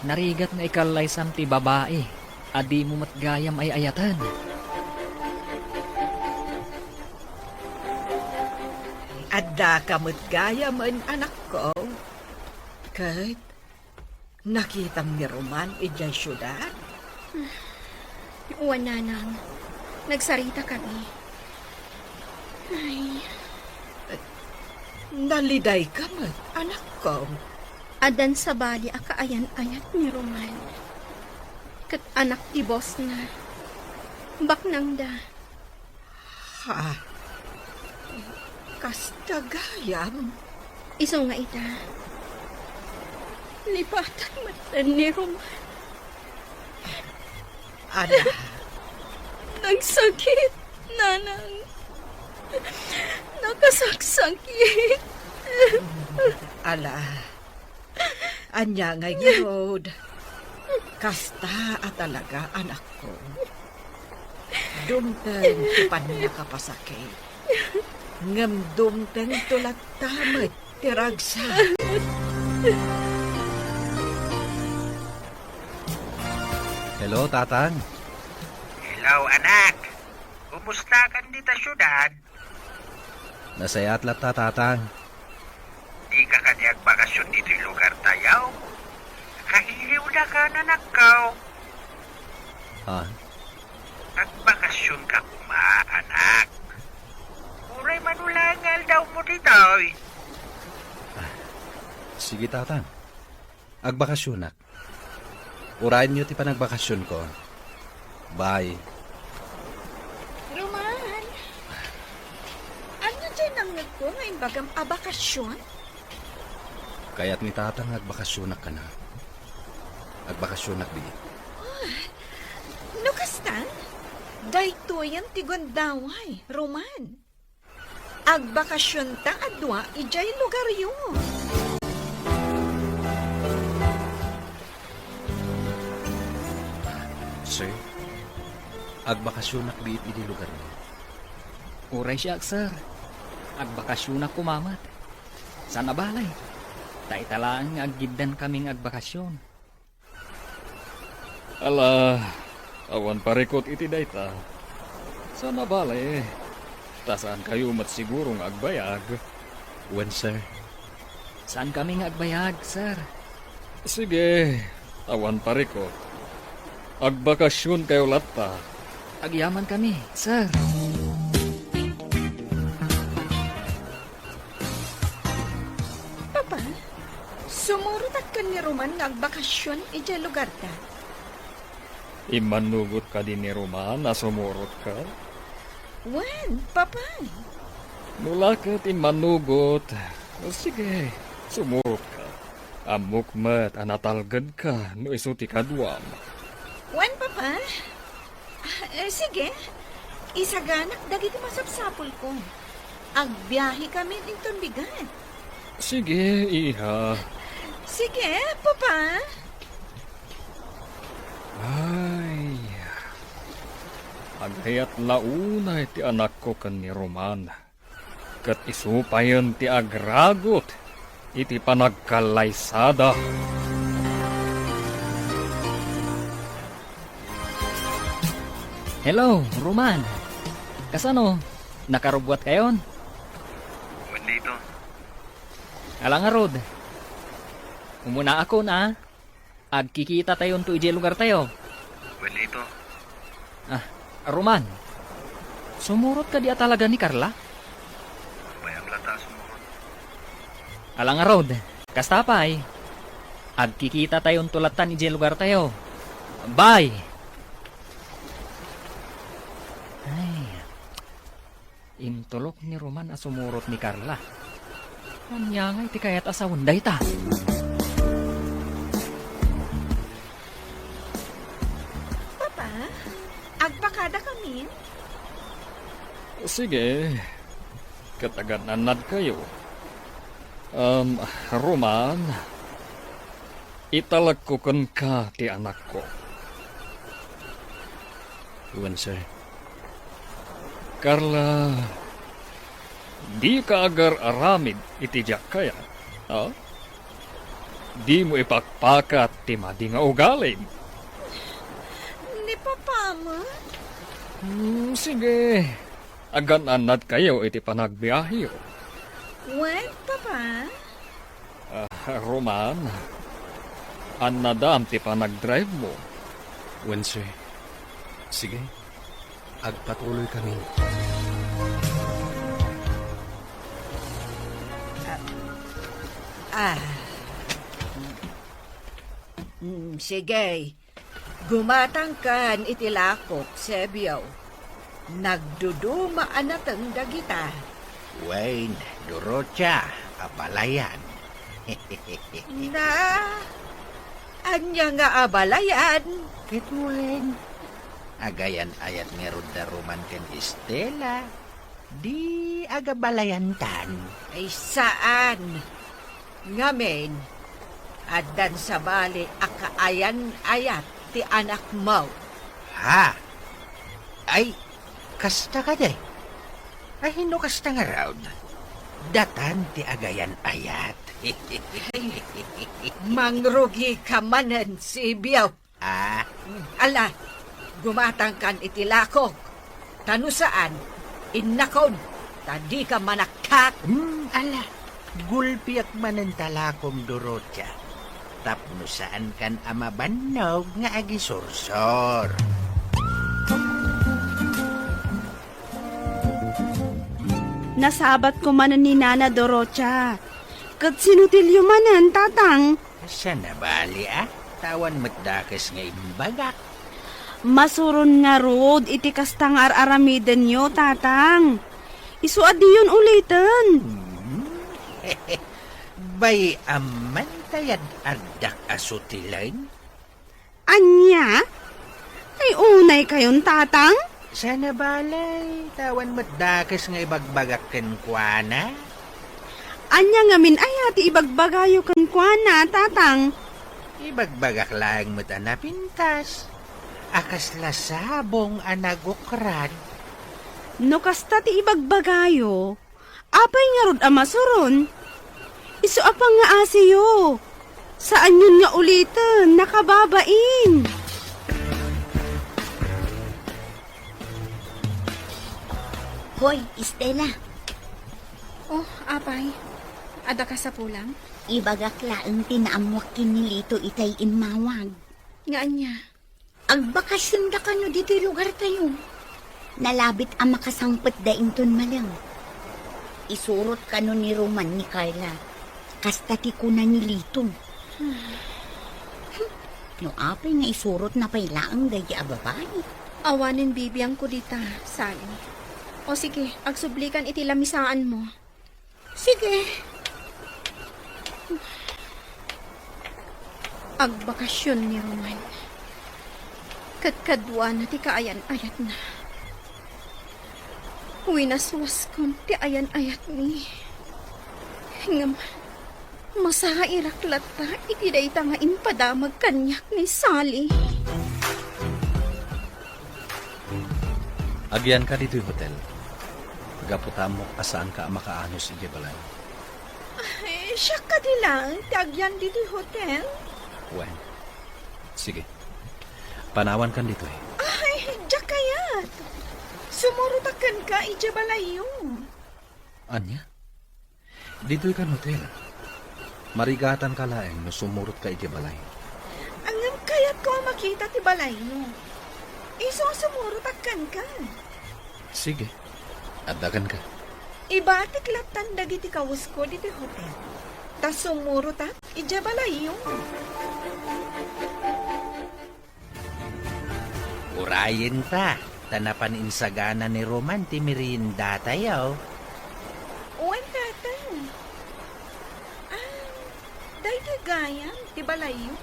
Narigat nga ikallaysam ti babai a dimo met gayam ay-ayaten. Addaka met gayamen, anakko. Ket nakitam ni Roman idiay siudad? Wen, nanang. Nagsarita kami. Ay. Nalidayka met, anakko. Addan sabali a kaayan-ayat ni Roman. Ket anak ti boss na. Baknangda. Ha? Kasta gayam? Isu nga ita, lipatan met ni Roman. Ala. Nagsakit, nanang. Nakasaksakit. Ala. Ania ngay ngarud? Kasta a talaga, anakko. Dumteng ti pannakapasakit. Ngem dumtengto latta met ti ragsak. Hello, Tatang. Hello, anak. Kumustakan dita siudad? Nasayaat latta, Tatang. Dika kadi agbakasyon ditoy lugartayo? Kailiwdaka, anakko. Ha? Agbakasyon ka koma, anak. Uray mano laeng nga aldawmo ditoy. Ah, sige, Tatang. Agbakasyonak. Urayenyo ti panagbakasyonko. Bye. Roman, ania diay nangngegko nga imbagam a bakasyon? Kayat ni Tatang nga agbakasyonak kana. Agbakasyonak di. Oh, no kasta, daytoyen ti gundaway, Roman. Agbakasionta a dua idiay lugaryo. Sir, agbakasionak biit idiay lugarmi. Uray siak, sir. Agbakasionak koma met. Saan a bale. Ta ita laeng nga aggiddan kaming agbakasion. Ala, awan parikut iti dayta. Saan a bale, ta saankayo met siguro nga agbayag. Wen, sir. Saankami nga agbayag, sir. Sige, awan parikut. Agbakasionkayo latta. Agyamankami, sir. Papa, sumurotak ken ni Roman nga agbakasion idiay lugarda. Immanugot kadi ni Roman a sumurotka? Wen, Papa. No la ket immanugot, sige, sumurotka. Ammok met a natalgedka no isu ti kaduam. Wen, Papa. Ah, eh, sige. Isaganak dagiti masapsapulko. Agbiahekamin inton bigat. Sige, iha. Sige, Papa. Ay, agayat la unay ti anakko ken ni Roman. Ket isu payen ti agragut iti panagkallaysada. Hello, Roman. Kasano? Nakarubbuatkayon? Wen dayta. Ala ngarud. Umunaakon, a. Agkikitatayonto idiay lugartayo. Wen dayta. Ah, Roman, sumurot kadi a talaga ni Carla? Bayam latta a sumurot. Ala ngarud, kasta pay. Agkikitatayonto lattan idiay lugartayo. Bye! Ay, intulok ni Roman a sumurot ni Carla. Ania ngay ti kayat a sawen dayta? Papa, agpakadakamin? Sige, ket agan-annadkayo. Um, Roman, italekko kenka ti anakko. Wen, sir. Carla, dika agar-aramid iti diak kayat, a? Dimo ipakpakat ti madi nga ugalim. Ni Papa met? Hmm, sige. Agan-annadkayo iti panagbiaheyo. Wen, Papa? Ah, Roman, annadam ti panagdrive mo. Wen, sir. Sige, agpatuloy kami. Ah, ah. Mm, sige. Gumatangkan iti lakok, Sebio. Nagduduma a nateng dagita. Wen, Dorotia, abalayan. Na, ania nga abalayan? Ket wen, agayan-ayat ngarud da Roman ken Estela. Di agabalayantan. Ay, saan. Ngamin, addan sabali a kaayan-ayat ti anakmo. Ha? Ay, kasta kadi? Ay, no kasta ngarud, datan ti agayan-ayat. Ay, mangrugika manen, Sebio. Ah. Ala, gumatangkan iti lakok. Ta no saan, innakon, ta dika manakkat. Hmm, ala, gulpiak manen ta lakom, Dorotia. Tapno saankan a mabannog nga agisursor. Nasabatko manen ni Nana Dorotia. Ket sinutilyo manen, Tatang? Saan a bali, a? Ta awan met dakes nga imbagak. Masuron ngarud iti kasta nga ar-aramidenyo, Tatang. Isu a diyon uliten. Hmm. Bay-am man ta yad-addak a sutilen? Ania? Ay, unaykayon, Tatang? Sana balay, ta awan met dakes nga ibagbagak kenkuana. Ania ngamin aya ti ibagbagayo kenkuana, Tatang? Ibagbagak laeng met a napintas, a kasla sabong a nagukran. No kasta ti ibagbagayo, apay ngarud a masuron? Isu a pangngaasiyo. Saanyon nga uliten, nakababain. Hoy, Estela. Oh, apay. Adda kasapulam? Ibagak laeng ti naammuak ken ni Lito itay immawag. Nga ania? Agbakasionda kano ditoy lugartayo. Nalabit a makasangpetda inton malem. Isurot kano ni Roman ni Carla. Kasta ti kuna ni Lito. No apay nga isurotna pay laeng daydi a babai. Awanen bibiangko dita, Sally. O sige, agsublikan iti lamisaanmo. Sige. Agbakasion ni Roman. Ket kaduana ti kaayan-ayatna. Winaswaskon ti ayan-ayatmi. Ngem, masairak latta iti dayta nga impadamag kaniak ni Sally. Agyanka ditoy hotel. Gapu ta ammok a saanka a makaanus idiay balay. Ay, siak kadi laeng ti agyan ditoy hotel? Wen. Sige. Panawankan ditoy. Ay, diak kayat. Sumurotak kenka idiay balayyo. Ania? Ditoy kan hotel. Marigatanka laeng no sumurotka idiay balay. Ngem kayatko a makita ti balayyo. Isu a sumurotak kenka. Sige. Adda kenka. Ibatik lattan dagiti kawesko ditoy hotel. Ta sumurotak idiay balayyo. Urayenta, ta napan insagana ni Roman ti meriendatayo. Wen, Tatang. Ah, daytoy gayam ti balayyo.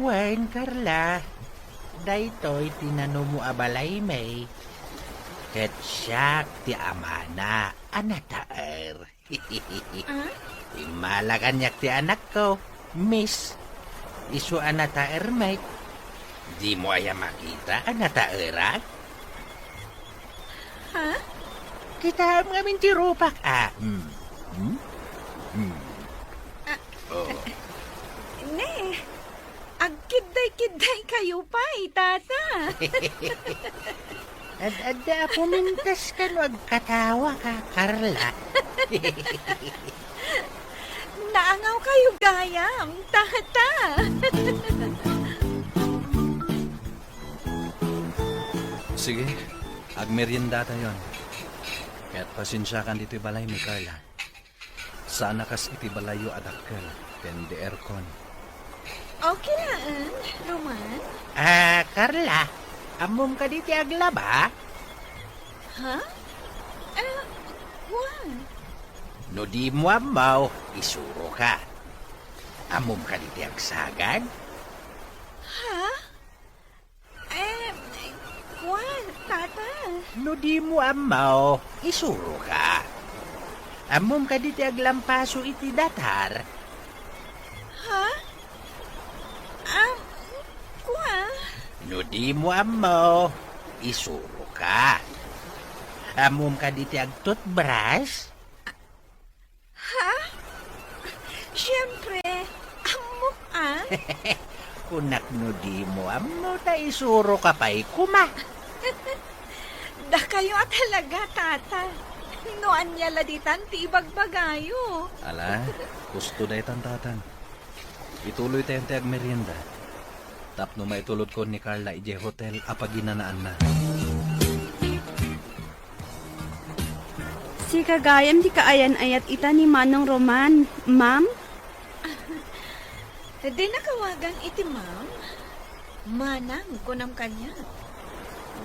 Wen, Carla. Daytoy ti nanumo a balaymi. Ket siak ti amana a nataer. Ah? Immala kaniak ti anakko, Miss. Isu a nataermek. Dimo aya makita a nataerak? Ha? Kitaem ngamin ti rupak, a. Hmm? Hmm? Hmm. Ah. Oh. Ne. Agkiddaykiddaykayo pay, Tata. Ad-adda a pumintas kano agkatawaka, Carla. Naangawkayo gayam, Tata. Sige, agmeriendatayon. Ket pasensiakan ditoy balaymi, Carla. Saan a kas iti balayyo a dakkel ken di aircon. Okay laeng, Roman. Ah, Carla, ammom kadi ti aglaba? Ha? Eh, Juan. No dimo ammo, isuroka. Ammom kadi ti agsagad? Ha? Eh, kuan, Tata. No dimo ammo, isuroka. Ammom kadi ti aglampaso iti datar? Ha? Ah, kua? No dimo ammo, isuroka. Ammom kadi ti agtutbras? Ha? Siyempre, ammok a. Kunak no dimo ammo ta isuroka pay koma. Dakayo a talaga, Tata. No ania la ditan ti ibagbagayo. Ala, husto daytan, Tatan. Ituloytayon ti agmerienda tapno maitulodkon ni Carla idiay hotel a paginanaanna. Sika gayam ti kaayan-ayat ita ni Manong Roman, ma'am? Dina awagan iti ma'am. Manang, kunam kaniak.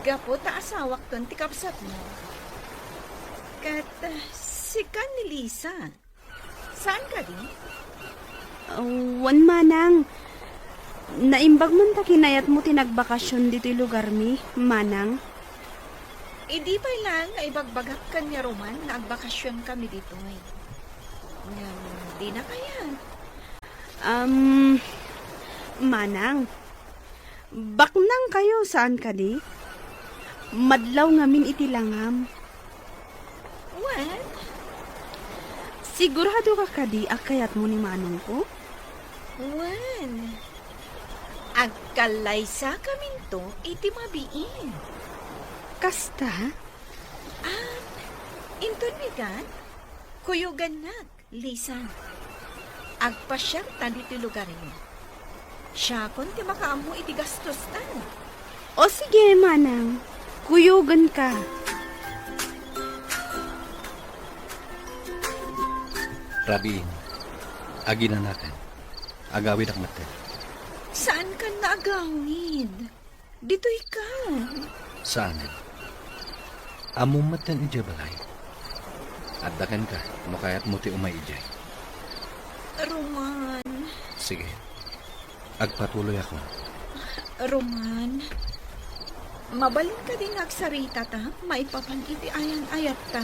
Gapu ta asawakton ti kabsatmo. Ket, ah, sika ni Lisa. Saan kadi? Wen, Manang. Naimbag man ta kinayatmo ti nagbakasyon ditoy lugarmi, Manang. Idi pay laeng nga ibagbagak ken ni Roman nga agbakasionkami ditoy. Ngem, dina kayat. Um, Manang, baknang kayo, saan kadi? Madlaw ngamin iti langam. Wen? Sigurado ka kadi a kayatmo ni manongko? Wen, agkallaysakaminto iti mabiit. Kasta? Ah, inton bigat, kuyogannak. Lisan, agpasiarta ditoy lugaryo. Siakon ti makaammo iti gastosta. O sige, manang. Kuyogenka. Rabiin, aginanakan. Agawidak metten. Saankan nga agawid? Ditoy ka. Saanen. Ammom metten idiay balay. Adda kenka no kayatmo ti umay idiay. Roman. Sige. Agpatuloyakon. Roman. Mabalin kadi nga agsaritata maipapan iti ayan-ayatta?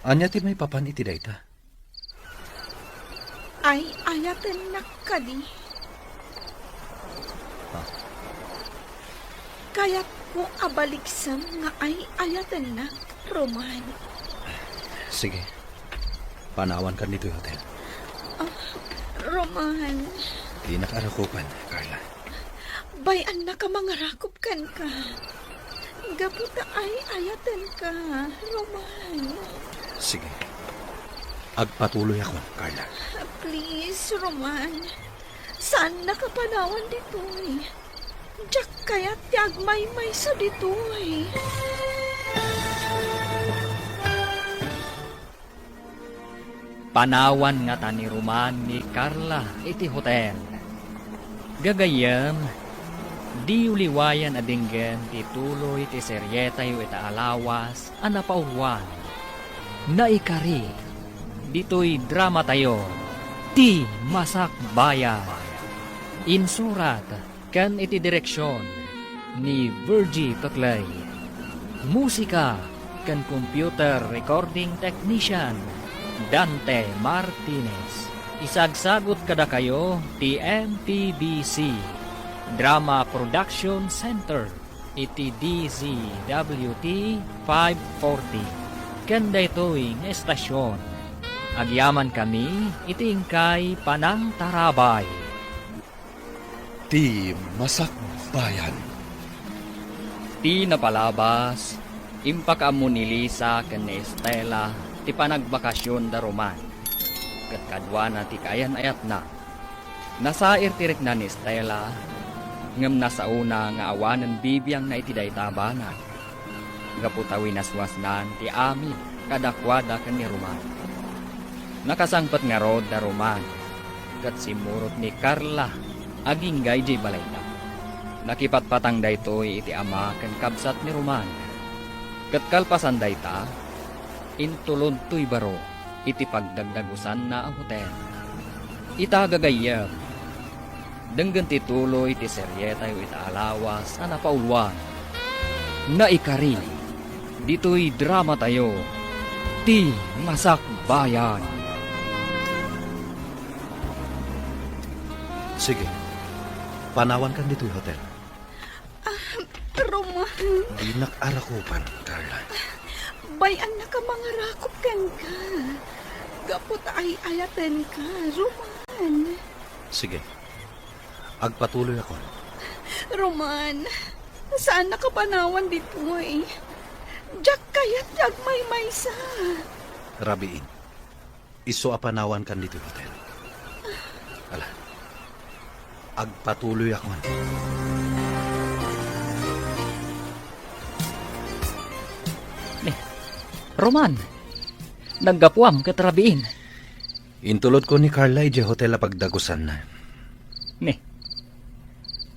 Ania ti maipapan iti dayta? Ay-ayatennak kadi? Ha? Kayatko a baliksem nga ay-ayatennak, Roman. Sige. Panawankan ditoy hotel. Ah, Roman. Dinak arakupan, Carla. Bay-annaka mangarakop kenka. Gapu ta ay-ayatenka, Roman. Sige. Agpatuloyakon, Carla. Please, Roman. Saannaka panawan ditoy. Diak kayat ti agmaymaysa ditoy. Panawan ngata ni Roman ni Carla iti hotel. Gagayyem, diyo liwayan a denggen ti tuloy ti serietayo ita a lawas a napauluan. Naikari, ditoy dramatayo, Ti Masakbayan. Insurat ken iti direksion ni Virgie Totlay. Musika ken computer recording technician, Dante Martinez. Isagsagut kadakayo ti M P B C Drama Production Center iti D Z W T five forty. Ken daytoy nga estasion, agyamankami iti inkay panangtarabay. Ti Masakbayan. Ti napalabas, impakaammo ni Lisa ken ni Estela ti panagbakasion da Roman, ket kaduana ti kaayan-ayatna. Nasair ti rikna ni Estela, ngem nasaona nga awanen bibiangna iti dayta a banag. Gapu ta winaswasnan ti amin kadakuada ken ni Roman. Nakasangpet ngarud da Roman ket simmurot ni Carla agingga idiay balayda. Nakipatpatang daytoy iti ama ken kabsat ni Roman. Ket kalpasan dayta, intulodtoy baro iti pagdagdagusanna a hotel. Ita gagayyem, denggen ti tuloy ti serietayo ita a lawas a napauluan. Naikari, ditoy dramatayo, Ti Masakbayan. Sige, panawankan ditoy hotel. Ah, Roman. Dinak arakupan, Carla. Bay-annaka mangarakop kenka. Gapu ta ay-ayatenka, Roman. Sige. Agpatuloyakon. Roman, saannaka panawan ditoy. Diak kayat ti agmaymaysa. Rabiin. Isu a panawankan ditoy hotel. Ala, agpatuloyakon. Ni, Roman, naggapuam ket rabiin. Intulodko ni Carla idiay hotel a pagdagusanna. Ni,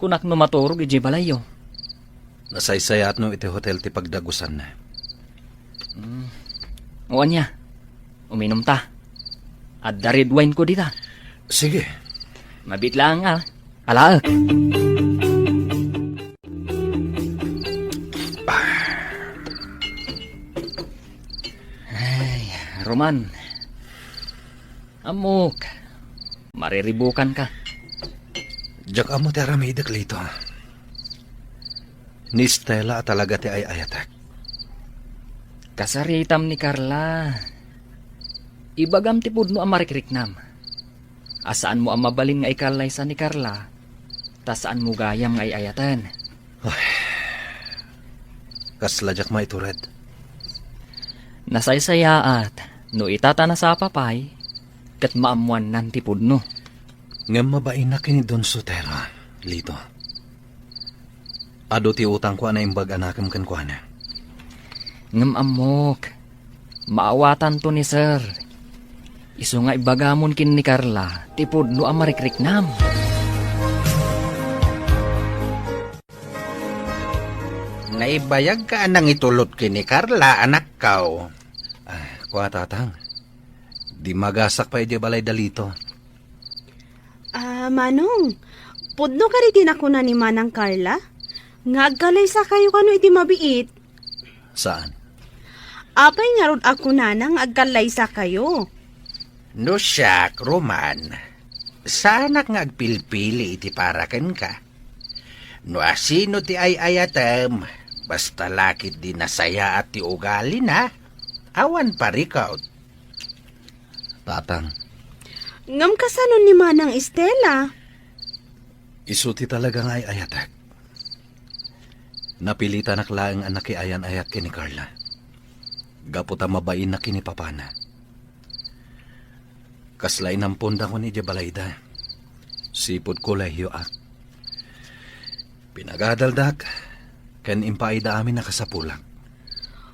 kunak no maturog idiay balayyo. Nasaysayaatno iti hotel ti pagdagusanna. Mm. O ania, uminum ta. Adda red wine ko dita. Sige. Mabit lang, ah. Alaek. Ah, Man. Ammok, mariribukanka. Diak ammo ti aramidek, Lito. Ni Stella a talaga ti ay-ayatek. Kasaritam ni Carla. Ibagam ti pudno a marikriknam. A saanmo a mabalin nga ikallaysa ni Carla, ta saanmo gayam nga ay-ayaten. Ay, kasla diak maitured. Nasaysayaat no ita ta nasapa pay, ket maammoannan ti pudno. Ngem mabainnak ken ni Don Sotero, Lito. Adu ti utangko a naimbag a nakem kenkuana. Ngem ammok, maawatanto ni Sir. Isu nga ibagamon ken ni Carla ti pudno a marikriknam. Naibayagka a nangitulod ken ni Carla, anakko. Ah, kua, Tatang. Dimmagasak pay idiay balayda, Lito. Ah, Manong, pudno kadi ti nakuna ni Manang Carla? Nga agkallaysakayo kano iti mabiit? Saan? Apay ngarud a kunana nga agkallaysakayo? No siak, Roman, saanak nga agpilpili iti para kenka. No asino ti ay-ayatem, basta la ketdi nasayaat ti ugalina, awan parikut. Tatang. Ngem kasano ni Manang Estela? Isu ti talaga nga ay-ayatek. Napilitanak laeng a nakiayan-ayat ken ni Carla. Gapu ta mabainnak ken ni papana. Kasla inamponda kon idiay balayda. Sipud kolehiyoak. Pinagadaldak, ken impaayda amin a kasapulak.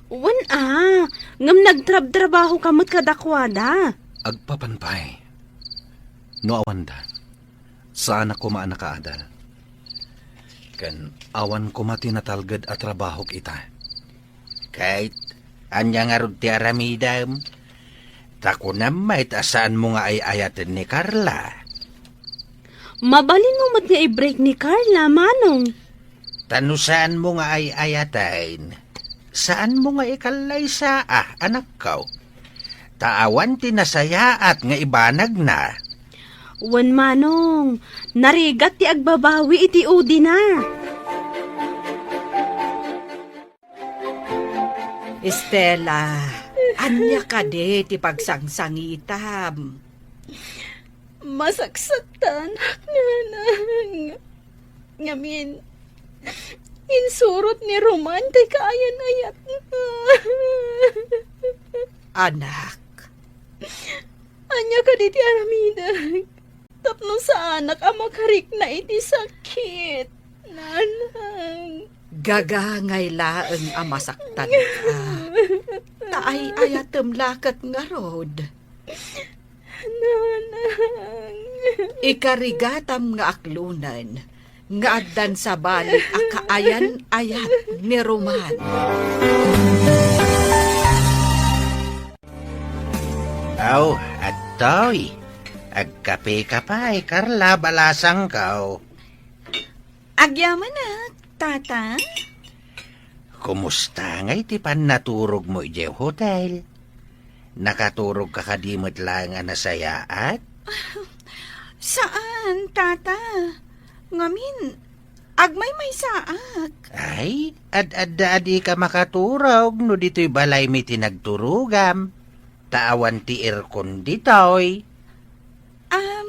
Wen a, ngem nagtrabtrabahoka met kadakuada. Agpapan pay. No awanda, saanak koma a nakaadal. Ken awan koma ti natalged a trabahok ita. Ket ania ngarud ti aramidem? Ta kunam met a saanmo nga ay-ayaten ni Carla. Mabalinmo met nga i-break ni Carla, Manong. Ta no saanmo nga ay-ayaten, saanmo nga ikallaysa, a, anakko. Ta awan ti nasayaat nga ibanagna. Wen, Manong, narigat ti agbabawi iti udina. Estela, ania kadi ti pagsangsangitam? Masaksaktanak, nanang. Ngamin, insurot ni Roman ti kaayan-ayatna. Anak. Ania kadi ti aramidek? Tapno saanak a makarikna iti sakit, nanang. Gagangay laeng a masaktanka. Ta ay-ayatem la ket ngarud. Nanang. Ikarigatam nga aklonen nga addan sabali a kaayan-ayat ni Roman. Aw, adtoy. Agkapeka pay, Carla, balasangko. Agyamanak, Tata. Kumusta ngay ti pannaturogmo idiay hotel? Nakaturogka kadi met laeng a nasayaat? Saan, Tata. Ngamin, agmaymaysaak. Ay, ad-adda a dika makaturog no ditoy balaymi ti nagturogam. Ta awan ti aircon ditoy. Um,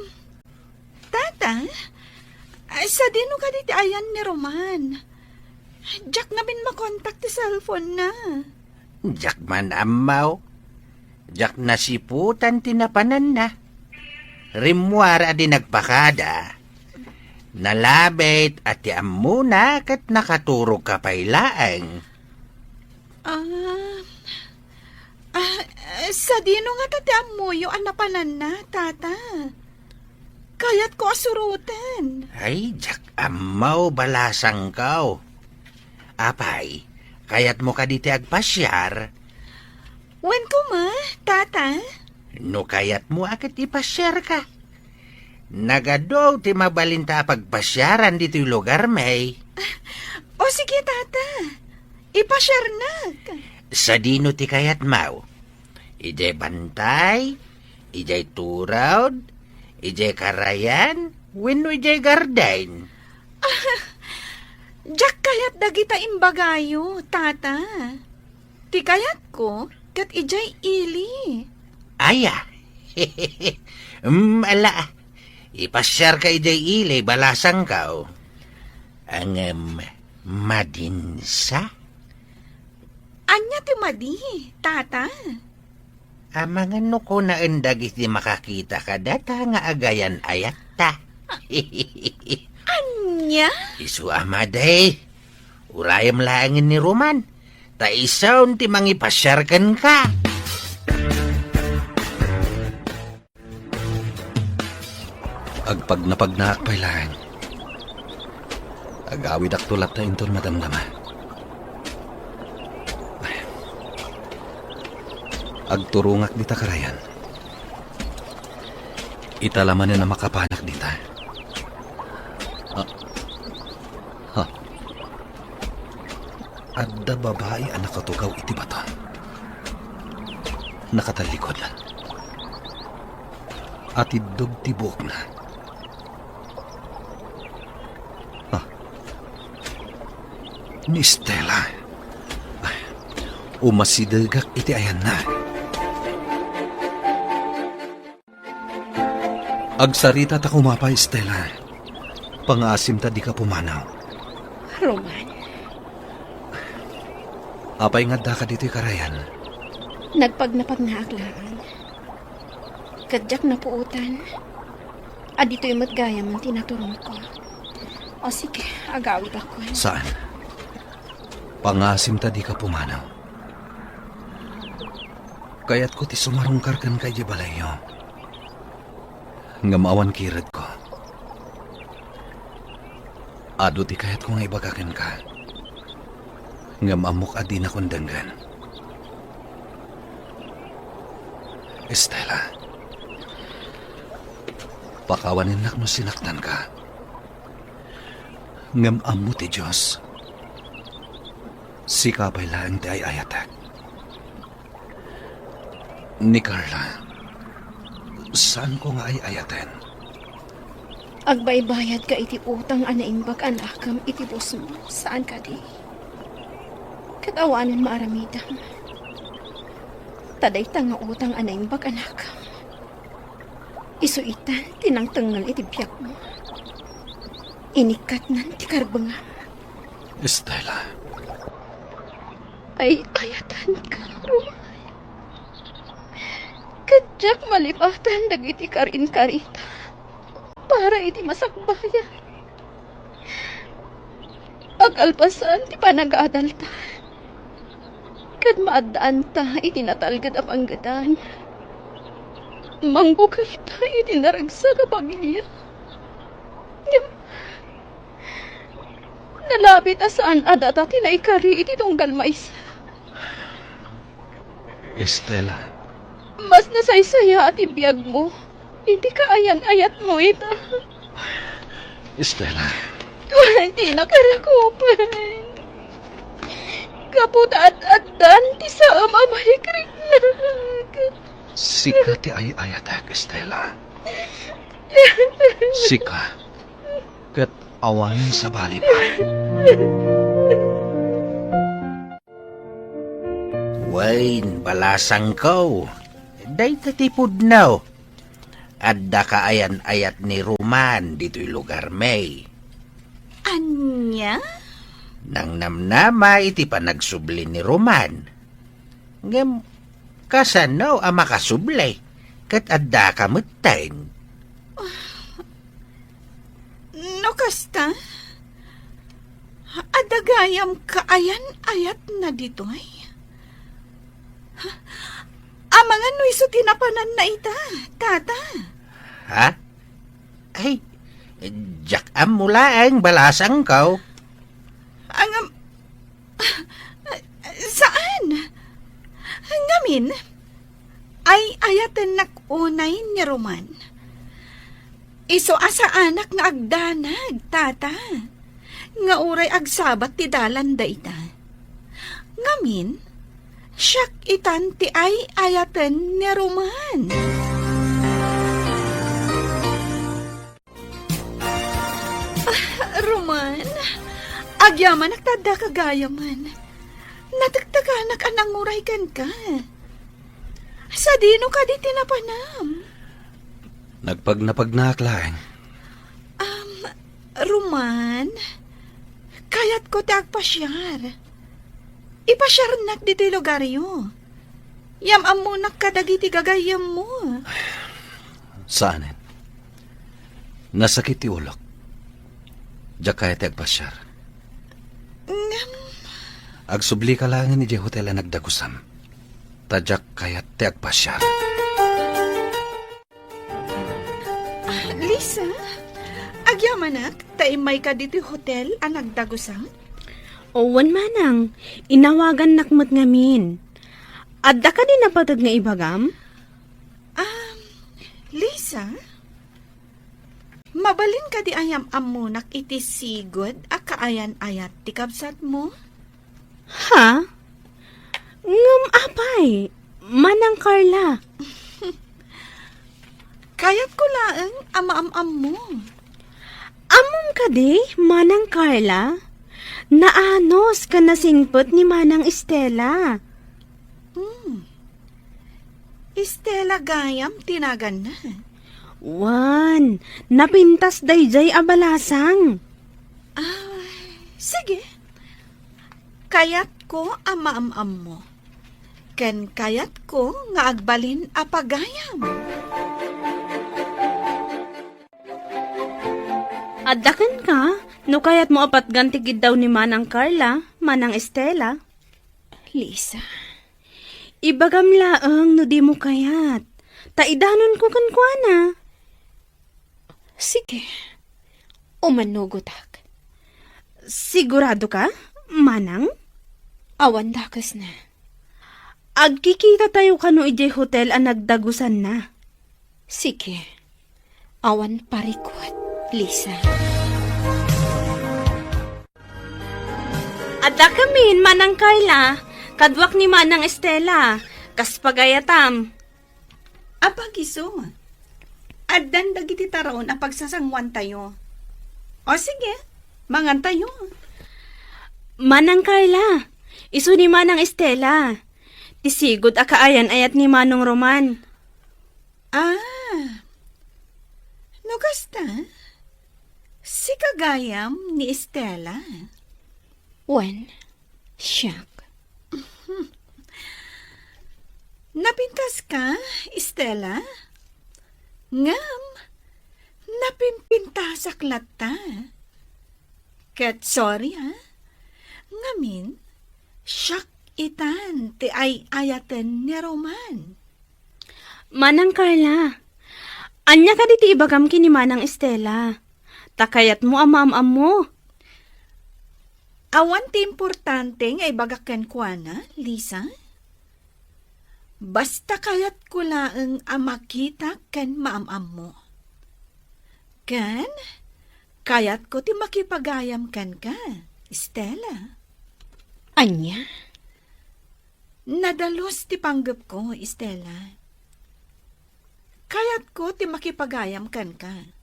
Tata, sadino kadi ti ayan ni Roman? Diak ngamin makontak ti cellphone-na. Diak man ammo. Diak nasiputan ti napananna. Rimmuar a di nagpakada. Nalabit a ti ammona ket nakaturogka pay laeng. Ah, ah, sadino ngata ti ammoyo a napananna, Tata? Kayatko a suroten. Ay, diak ammo, balasangko. Apay, kayatmo kadi ti agpasiar? Wen koma, Tata. No kayatmo a ket ipasiarka. Nagadu ti mabalinta a pagpasiaran ditoy lugarmi. O sige, Tata. Ipasiarnak. Sadino ti kayatmo? Idiay bantay, idiay turod, idiay karayan, wenno idiay garden? Diak kayat dagita imbagayo, Tata. Ti kayatko, ket idiay ili. Aya. Mm, ala. Ipasiarka idiay ili, balasangko. Ngem, madinsa? Ania ti madi, Tata? Amangan no kunaen dagiti makakita kadata nga agayan-ayatta. Ania? Isu a madi. Urayem laengen ni Roman, ta isun ti mangipasiar kenka. Agpagnapagnaak pay laeng. Agawidakto latta inton madamdama. Agturongak dita karayan. Ita la manen a makapanak dita. Ah. Ha. Adda babai a nakatugaw iti bato. Nakatallikod. Atiddog ti buokna. Ah. Ni Stella. Ay, umasidegak iti ayanna. Agsarita ta kumapay, Stella. Pangaasim ta dika pumanaw. Roman. Apay nga addaka ditoy karayan? Nagpagnapagnaak laeng. Ket diak napuotan a ditoy met gayam ti naturongko. O sige, agawidakon. Saan? Pangaasim ta dika pumanaw. Kayatko ti sumarungkar kenka idiay balayyo. Ngem awan kiredko. Adu ti kayatko nga ibaga kenka. Ngem ammok a dinakon denggen. Stella, pakawanennak no sinaktanka. Ngem ammo ti Dios, sika pay laeng ti ay-ayatek. Ni Carla, saanko nga ay-ayaten. Agbaybayadka iti utang a naimbag a nakem iti busmo, saan kadi? Ket awanen maaramidem. Ta dayta nga utang a naimbag a nakem, isu itan ti nangtengngel iti biagmo. Inikkatnan ti karbengam. Stella. Ay, ayatenka, Roman. Ket diak malipatan dagiti karinkarita para iti masakbayan. Akalpasan ti panagadalta, ket maaddaanta iti natalged a panggedan. Manggugayta iti naragsak a pamilya. Ngem nalabit a saan a data ti naikari iti tunggal maysa. Estela. Mas nasaysaya ti biagmo iti kaayan-ayatmo ita. Estela. Dinak rakupen. Gapu ta ad-addan ti saam a maikriknak. Sika ti ay-ayatek, Estela. Sika. Ket awan sabali pay. Wen, balasangko, dayta ti pudno. Adda kaayan-ayat ni Roman ditoy lugarmi. Ania? Nangnamnama iti panagsubli ni Roman. Ngem kasano a makasubli ket addaka metten? No kasta, adda gayam kaayan-ayatna ditoy. Amangan no isu ti napananna ita, Tata. Ha? Ay, diak ammo laeng, balasangko. Ngem, saan? Ngamin, ay-ayatennak unay ni Roman. Isu a saanak nga agdanag, Tata, nga uray agsabat ti dalan dayta. Ngamin, Siak itan ti ay-ayaten ni Roman. Ah, Roman, agyamanak ta addaka gayamen. Natektekanak a nanguray kenka. Sadino kadi ti napanam? Nagpagnapagnaak laeng. Um, Roman, kayatko ti agpasiar. Ipasiarnak ditoy lugaryo. Yam-ammonak kadagiti gagayyemmo. Saanen. Nasakit ti ulok. Diak kayat ti agpasiar. Ngem, agsublika laengen idiay hotel a nagdagusam. Ta diak kayat ti agpasiar. Ah, Lisa, agyamanak ta immayka ditoy hotel a nagdagusam? Wen, manang, inawagannak met ngamin. Adda kadi napateg nga ibagam? Um, Lisa, mabalin kadi a yam-ammonak iti sigud a kaayan-ayat ti kabsatmo? Ha? Ngem apay, Manang Carla? Kayatko laeng a maam-ammo. Ammom kadi, Manang Carla? Naanus ken nasingpet ni Manang Estela. Hmm. Estela gayam ti naganna. Wen, napintas daydiay a balasang. Ah, sige. Kayatko a maam-ammo. Ken kayatko nga agbalin a pagayam. Adda kenka, no kayatmo a patgan ti giddaw ni Manang Carla, Manang Estela. Lisa, ibagam laeng no dimo kayat, ta idanonko kenkuana. Sige, umanugotak. Sigurado ka, Manang? Awan dakesna. Agkikita tayo kano idiay hotel a nagdagusanna. Sige. Awan parikut, Lisa. Adda kamin, Manang Carla, kaduak ni Manang Estela, kas pagayatam. Apag isu, addan dagiti taraon a pagsasanguantayo. O sige, mangantayo. Manang Carla, isu ni Manang Estela, ti sigud a kaayan-ayat ni Manong Roman. Ah, no kasta, sika gayam ni Estela? Wen, siak. Napintaska, Estela? Ngem, napimpintasak latta. Ket sorry, a. Ngamin, siak itan ti ay-ayaten ni Roman. Manang Carla, ania kadi ti ibagam ken ni Manang Estela? Ta kayatmo a maam-ammo. Awan ti importante nga ibagak kenkuana, Lisa. Basta kayatko laeng a makitak ken maam-ammo. Ken, kayatko ti makipagayam kenka, Estela. Ania? Nadalus ti panggepko, Estela. Kayatko ti makipagayam kenka.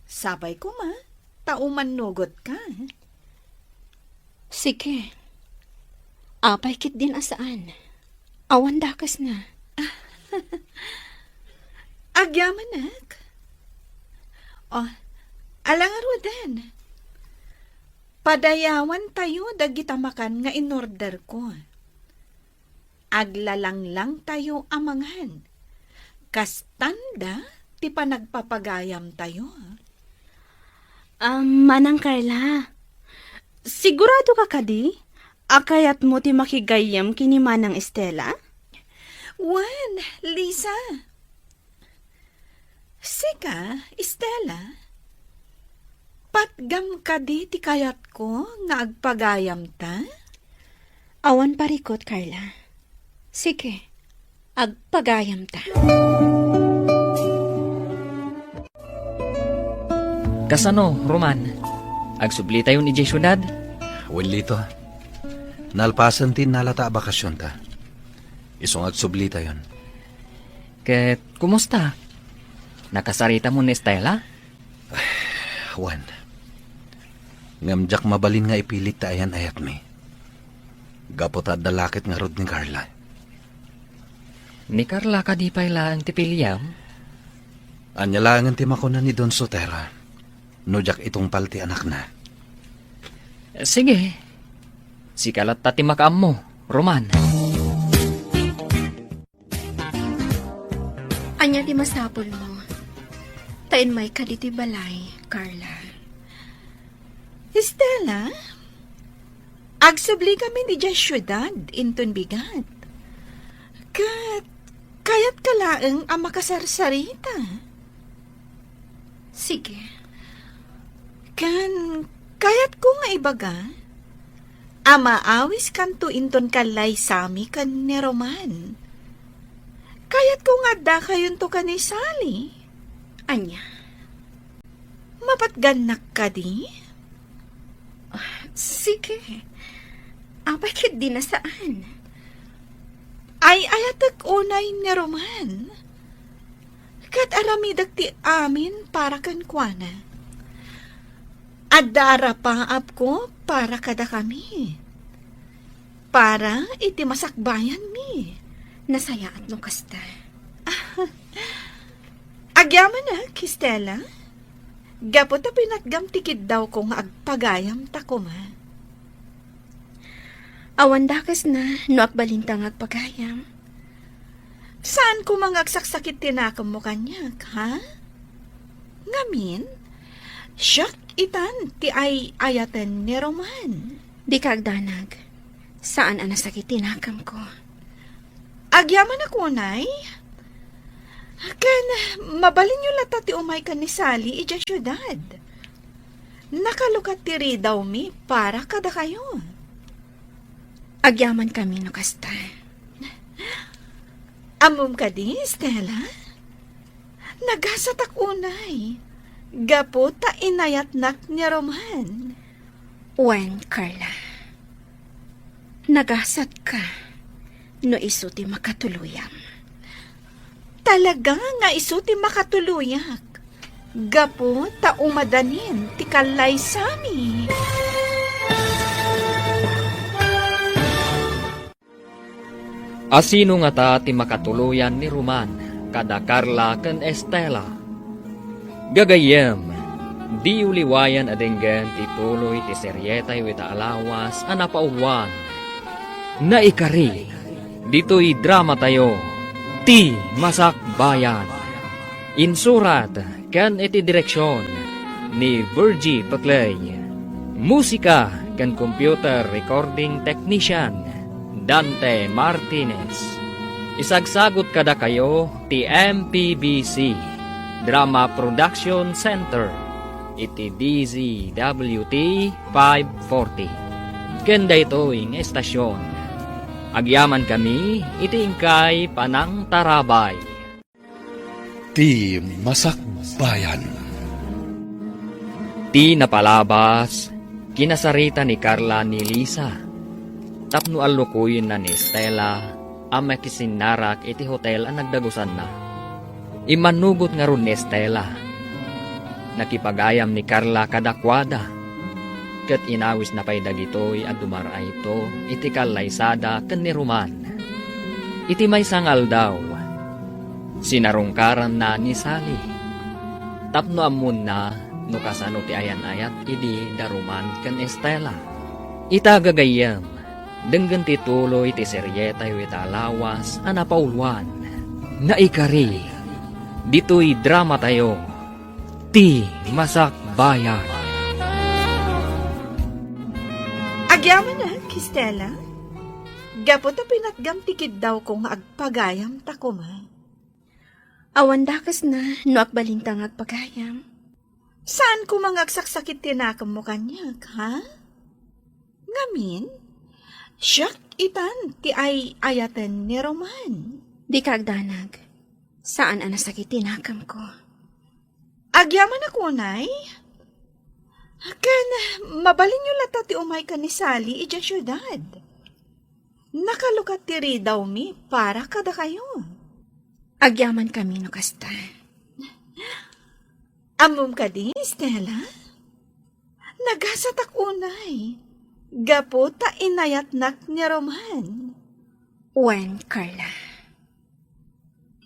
Sapay koma ta umannugotka. Sige. Apay ketdin a saan? Awan dakesna. Agyamanak. O, ala ngaruden. Padayawantayo dagita makan nga inorderko. Aglalanglangtayo a mangan. Kastanda ti panagpapagayamtayo. Ah, Manang Carla, sigurado ka kadi a kayatmo ti makigayyem ken ni Manang Estela? Wen, Lisa. Sika, Estela, patgam kadi ti kayatko nga agpagayamta? Awan parikut, Carla. Sige, agpagayamta. Kasano, Roman? Agsublitayon idiay siudad? Wen, Lito. Nalpasen ti innalata a bakasionta. Isu nga agsublitayon. Ket kumusta? Nakasaritam ni Stella? Wen. Ngem diak mabalin nga ipilit ti ayan-ayatmi. Gapu ta adda lakit ngarud ni Carla. Ni Carla kadi pay laeng ti piliem? Ania laengen ti makuna ni Don Sotero no diak itungpal ti anakna? Sige. Sika latta ti makaammo, Roman. Ania ti masapulmo? Ta immayka ditoy balay, Carla. Stella, agsubli kami idiay siudad inton bigat. Ket kayatka laeng a makasarsarita. Sige. Ken kayatko nga ibaga a maawiskanto inton kallaysami ken ni Roman. Kayatko nga addakayonto ken ni Sally. Ania? Mapatgannak kadi? Ah, sige. Apay ket di na saan? Ay-ayatek unay ni Roman. Ket aramidek ti amin para kenkuana. Adda arapaapko para kadakami. Para iti masakbayanmi. Nasayaat no kasta. Agyamanak, Stella. Gapu ta pinatgam ti kiddawko nga agpagayamta koma. Awan dakesna no agbalinta nga agpagayam. Saan koma nga agsaksakit ti nakemmo kaniak, ha? Ngamin, siak itan ti ay-ayaten ni Roman. Dika agdanag. Saan a nasakit ti nakemko. Agyamanak unay? Ken, mabalinyo latta ti umay ken ni Sally idiay siudad. Nakalukat ti ridawmi para kadakayo. Agyamankami no kasta. Ammom kadi, Stella? Nagasatak unay, gapu ta inayatnak ni Roman. Wen, Carla. Nagasatka no isu ti makatuluyam. Talaga nga isu ti makatuloyak, gapu ta umadanin ti kallaysami. A sino ngata ti makatuloyan ni Roman kada Carla ken Estela? Gagayyem, diyo liwayan a denggen ti tuloy ti serietayo ita a lawas a napauluan. Naikari, ditoy dramatayo, Ti Masakbayan. Insurat ken iti direksion ni Virgie Paclay. Musika ken computer recording technician, Dante Martinez. Isagsagut kadakayo ti M P B C Drama Production Center iti D Z W T five forty. Ken daytoy nga estasyon, agyamankami iti inkay panangtarabay. Ti Masakbayan. Ti napalabas, kinasarita ni Carla ni Lisa tapno allukoyenna ni Estela a makisinnarak iti hotel a nagdagusanna. Immannugot ngarud ni Estela. Nakipagayam ni Carla kadakuada, ket inawisna pay dagitoy a dumar-ayto iti kallaysada ken ni Roman. Iti maysa nga aldaw, sinarungkaranna ni Sally tapno ammonna no kasano ti ayan-ayat idi da Roman ken Estela. Ita gagayyem, denggen ti tuloy ti serietayo ita a lawas a napauluan. Naikari, ditoy dramatayo, Ti Masakbayan. Agyamanak, Estela. Gapu ta pinatgam ti kiddawko nga agpagayamta koma. Awan dakesna no agbalinta nga agpagayam. Saan koma nga agsaksakit ti nakemmo kaniak, ha? Ngamin, siak itan ti ay-ayaten ni Roman. Dika agdanag. Saan a nasakit ti nakemko. Agyamanak unay? Ken, mabalinyo latta ti umay ken ni Sally idiay siudad. Nakalukat ti ridawmi para kadakayo. Agyamankami no kasta. Ammom kadi, Stella? Nagasatak unay, gapu ta inayatnak ni Roman. Wen, Carla.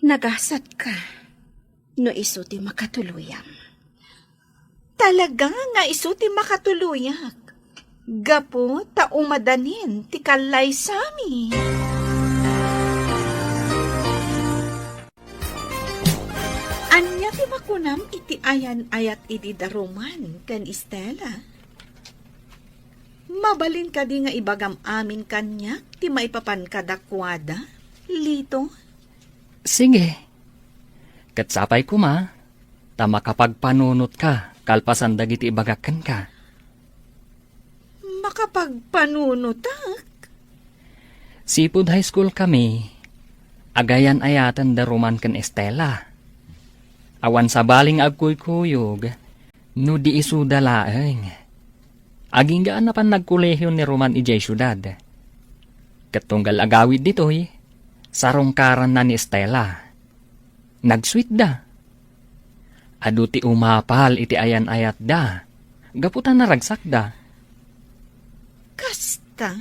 Nagasatka no isu ti makatuluyam. Talaga nga isu ti makatuloyak, gapu ta umadanin ti kallaysami. Ania ti makunam iti ayan-ayat idi da Roman ken Stella? Mabalin kadi nga ibagam amin kaniak ti maipapan kadakuada, Lito? Sige. Ket sapay koma, ta makapagpanunotka kalpasan dagiti ibagak kenka. Makapagpanunotak? Sipud high school kami, agayan-ayaten da Roman ken Estela. Awan sabali nga agkuykuyog no di isuda laeng. Agingga a napan nagkolehiyo ni Roman idiay siudad. Ket tunggal agawid ditoy, sarungkaranna ni Estela. Nagsuitda. Adu ti umapal iti ayan-ayatda, gapu ta naragsakda. Kasta?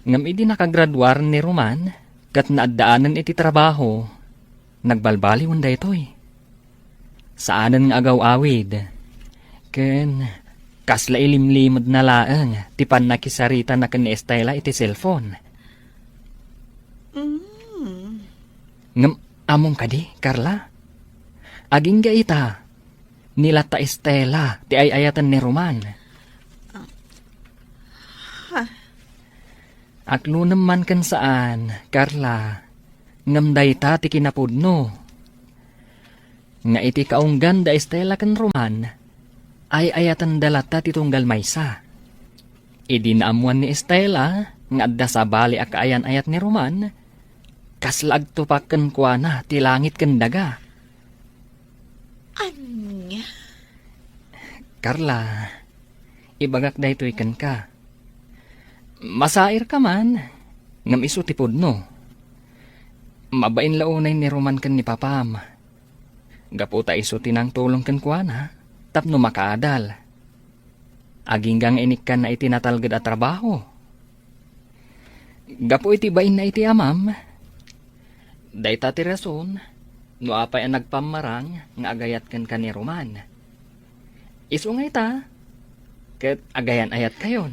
Ngem idi nakagraduar ni Roman, ket naaddaanen iti trabaho, nagbalbaliwen daytoy. Saanen nga agaw-awid, ken kasla ilimlimedna laeng ti pannakisaritana ken ni Estela iti cellphone. Mm. Ngem ammom kadi, Carla? Agingga ita, ni latta Estela ti ay-ayaten ni Roman. Ah. Ha? Aklonem man ken saan, Carla, ngem dayta ti kinapudno. Nga iti kaunggan da Estela ken Roman, ay-ayatenda latta ti tunggal maysa. Idi naammuan ni Estela nga adda sabali a kaayan-ayat ni Roman, kasla agtupak kenkuana ti langit ken daga. Ania? Carla, ibagak daytoy kenka. Masairka man, ngem isu ti pudno. Mabain la unay ni Roman ken ni Papam. Gapu ta isu ti nangtulong kenkuana tapno makaadal. Agingga nga inikkanna iti natalged a trabaho. Gapu iti bainna iti amam, dayta ti rason no apay a nagpammarang nga agayat kenka ni Roman. Isu nga ita, ket agayan-ayatkayon.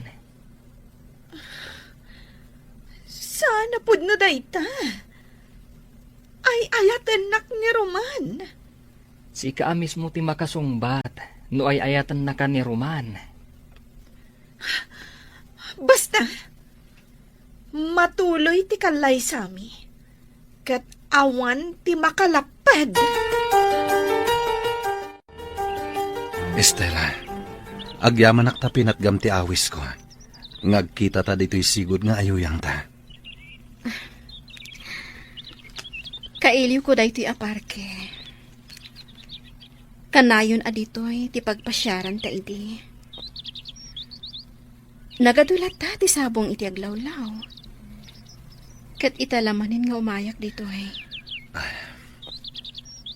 Saan a pudno dayta? Ay-ayatennak ni Roman. Sika a mismo ti makasungbat no ay-ayatennaka ni Roman. Basta, matuloy ti kallaysami, ket awan ti makalapped. Estela, agyamanak ta pinatgam ti awisko, nga agkitata ditoy sigud nga ayuyangta. Kailiwko daytoy a parke. Kanayon a ditoy ti pagpasiaranta idi. Nagadu latta ti sabong iti aglawlaw. Ket ita la manen nga umayak ditoy.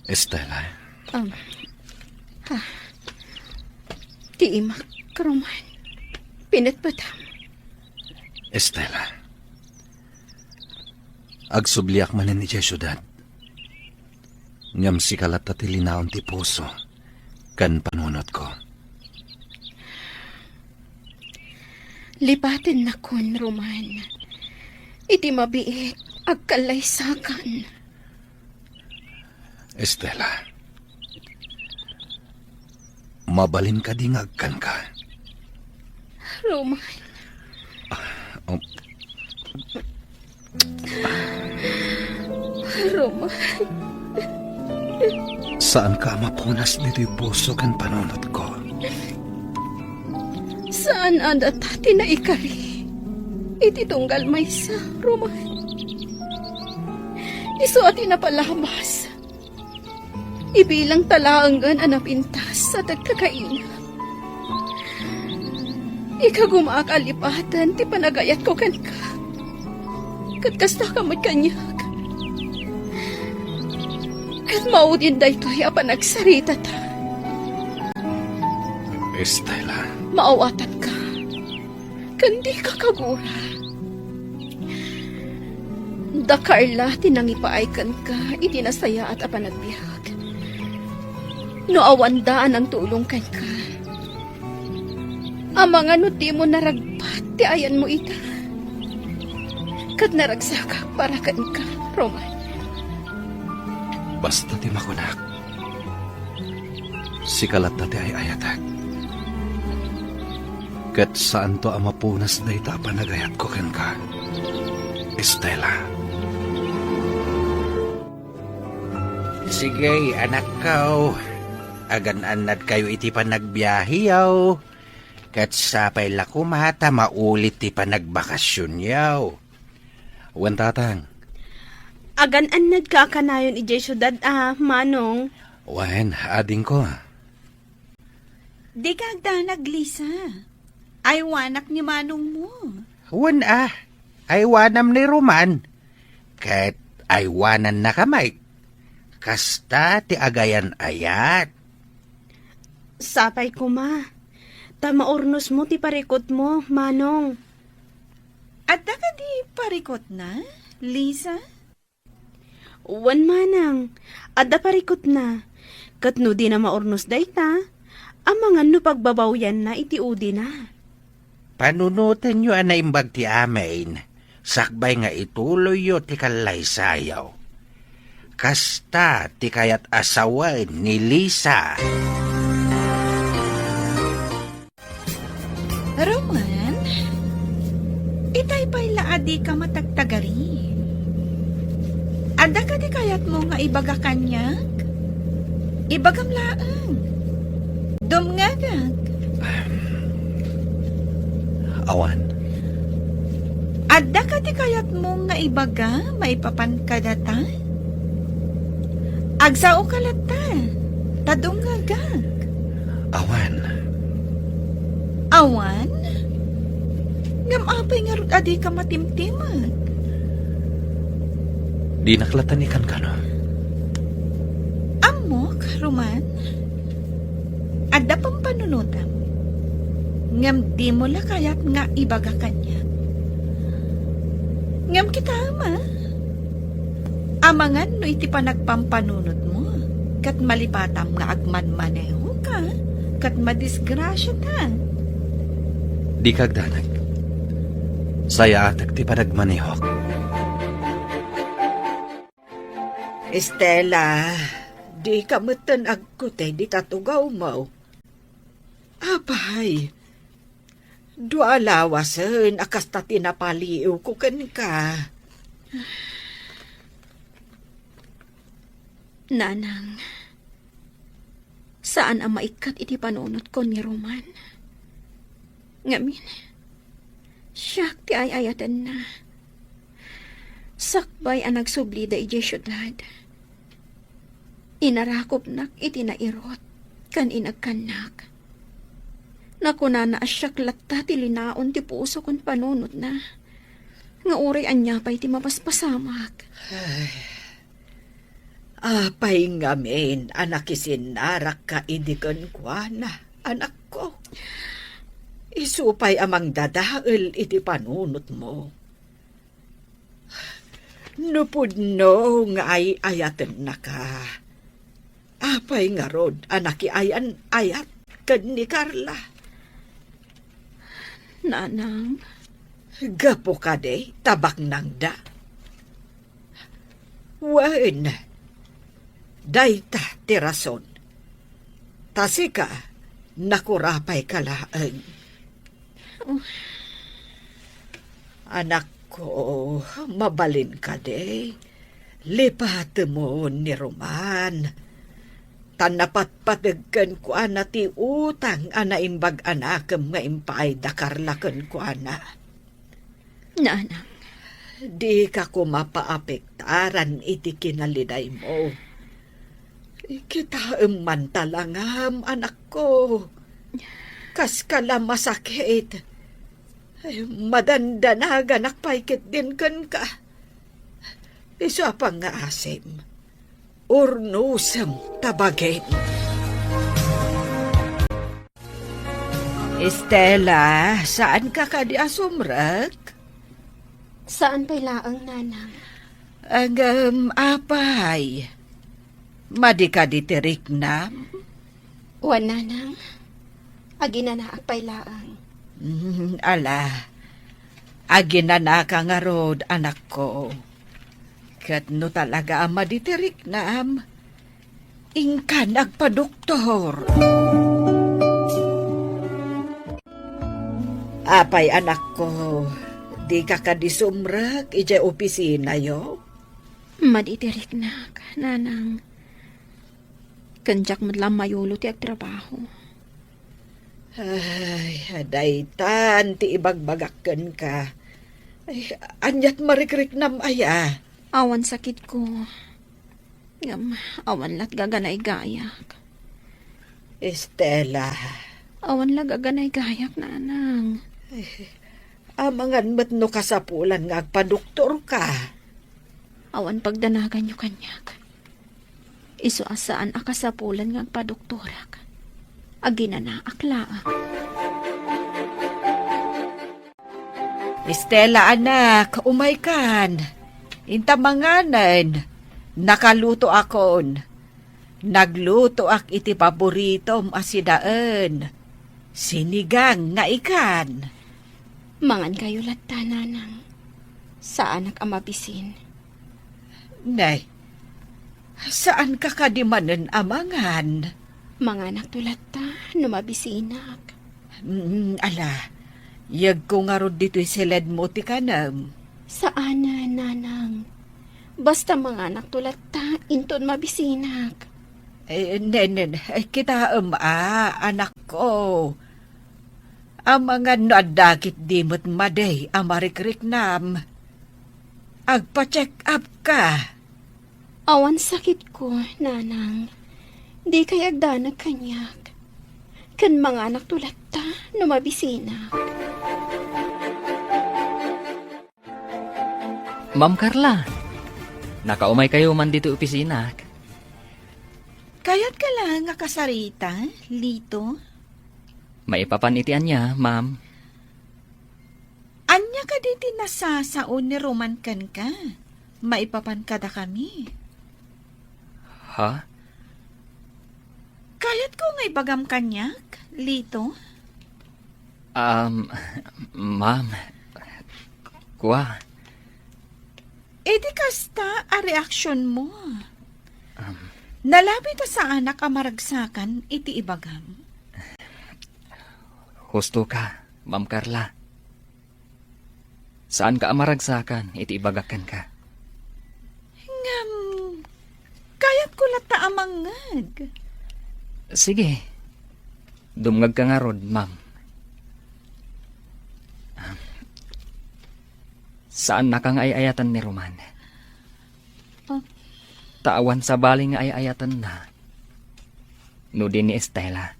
Estela? Um, ha. Ti imak, Roman. Pinatpatam. Estela, agsubliak manen idiay siudad. Ngem sika latta ti linaon ti puso ken panunotko. Lipatennakon, Roman. Iti mabiit, agkallaysakan. Estela, mabalin kadi nga agkanka? Roman. Ah, um. Roman. Saanka a mapunas ditoy puso ken panunotko. Saan a data ti naikari iti tunggal maysa, Roman. Isu a ti napalabas. Ibilang ta laengen a napintas a tagkakaina. Ikagumaak a lipaten ti panagayatko kenka. Ket kasta ka met kaniak. Ket maudin daytoy a panagsaritata. Estela. Maawatanka. Ken dika kagura. Da Carla ti nangipaay kenka iti nasayaat a panagbiag. No awanda a nangtulong kenka, amangan no dimo naragpat ti ayanmo ita. Ket naragsakak para kenka, Roman. Basta ti makunak, sika latta ti ay-ayatek. Ket saanto a mapunas dayta a panagayatko kenka, Estela. Sige, anakko. Agan-annadkayo iti panagbiaheyo. Ket sapay la koma ta maulit ti panagbakasionyo. Wen, Tatang. Agan-annadka a kanayon idiay siudad a, Manong? Wen, adingko. Dika agdanag, Lisa. Aywanak ni manongmo. Wen a, aywanam ni Roman. Ket aywanannaka met. Kasta ti agayan-ayat. Sapay koma. Ta maurnosmo ti parikutmo, Manong. Adda kadi parikutna, Lisa? Wen, Manang, adda parikutna. Ket no dina maurnos dayta, amangan no pagbabawyanna iti udina. Panunotenyo a naimbag ti amin, sakbay nga ituloyyo ti kallaysayo. Kasta ti kayat a sawen ni Lisa. Roman, itay pay la a dika matagtagari. Adda kadi kayatmo nga ibaga kaniak? Ibagam laeng. Dumngegak. Awan. Adda kadi kayatmo nga ibaga maipapan kadata? Agsaoka latta, ta dumngegak. Awan. Awan? Ngem apay ngarud a dika matimtimag? Dinak latta ni kankano. Ammok, Roman. Adda pampanunotam. Ngem dimo la kayat nga ibaga kaniak. Ngem kitaem, a. Amangan no iti panagpampanunotmo, ket malipatam nga agmanmanehoka, ket madisgrasiata. Dika agdanag. Sayaatek ti panagmanehok. Estela, dika metten agkutay dita tugawmo. Apay, dua lawasen a kasta ti napaliiwko kenka. Nanang, saan a maikkat iti panunotko ni Roman. Ngamin, siak ti ay-ayatenna. Sakbay a nagsublida idiay siudad, inarakupnak iti nairut ken inagkannak. Nakunana a siak latta ti linaon ti puso ken panunotna, nga uray ania pay ti mapaspasamak. Ay, apay ngamin a nakisinnarakka idi kenkuana, anakko? Isu pay a mangdadael iti panunotmo. No pudno nga ay-ayatennaka, apay ngarud a nakiayan-ayat ken ni Carla? Nanang. Gapu kadi ta baknangda? Wen, dayta ti rason. Ta sika, nakurapayka laeng. Oh. Anakko, mabalin kadi? Lipatemon ni Roman. Ta napatpateg kenkuana ti utang a naimbag a nakem nga impaay da Carla kenkuana. Nanang. Dika koma paapektaran iti kinalidaymo. Kitaem man talangam, anakko. Kaskala masakit. Ay, madandanaganak pay ketdin kenka. Isu a pangngaasim, urnosem ta bagim. Estela, saanka kadi a sumrek? Saan pay laeng, Nanang. Ngem, apay, madi kadi ti riknam? Wen, Nanang. Aginanaak pay laeng. Mm, ala, aginanaka ngarud, anakko. Ket no talaga a madi ti riknam, inkan agpadoktor. Apay, anakko, dika kadi sumrek idiay opisinayo? Madi ti riknak, Nanang. Ken diak met la mayulo ti agtrabaho. Ay, daytan ti ibagbagak kenka. Ay, aniat marikriknam aya? Awan sakitko. Ngem, awan lat gaganaygayak. Estela. Awan la gaganaygayak, Nanang. Ay, amangan met no kasapulan nga agpadoktorka. Awan pagdanaganyo kaniak. Isu a saan a kasapulan nga agpadoktorak. Aginanaak laeng. Estela, anak, umaykan. Inta manganen. Nakalutoakon. Naglutoak iti paboritom a sidaen. Sinigang nga ikan. Mangankayo latta, Nanang. Saanak a mabisin. Nay, saanka kadi manen a mangan? Manganakto latta no mabisinak. Mm, ala, yegko ngarud ditoy siledmo ti kanem. Saanen, Nanang. Basta manganakto latta inton mabisinak. Eh, nen, nen, eh, kitaem a, anakko. Amangan no adda ketdi met madi a marikriknam. Agpa-check up ka. Awan sakitko, Nanang. Dikay agdanag kaniak. Ken manganakto latta no mabisinak. Ma'am Carla, nakaumaykayo man ditoy opisinak. Kayatka la nga kasarita, Lito? Maipapan iti ania, ma'am? Ania kadi ti nasasao ni Roman kenka maipapan kadakami? Ha? Kayatko nga ibagam kaniak, Lito? Um, ma'am, kua. Iti kasta a reaksionmo. Um, Nalabi ta saanak a maragsakan iti ibagam. Husto ka, Ma'am Carla. Saanka a maragsakan iti ibagak kenka. Ngem, kayatko latta a mangngeg. Sige. Dumngegka ngarud, ma'am. Saannaka nga ay-ayatan ni Roman. Ah. Ta awan sabali nga ay-ayatanna no di ni Estela.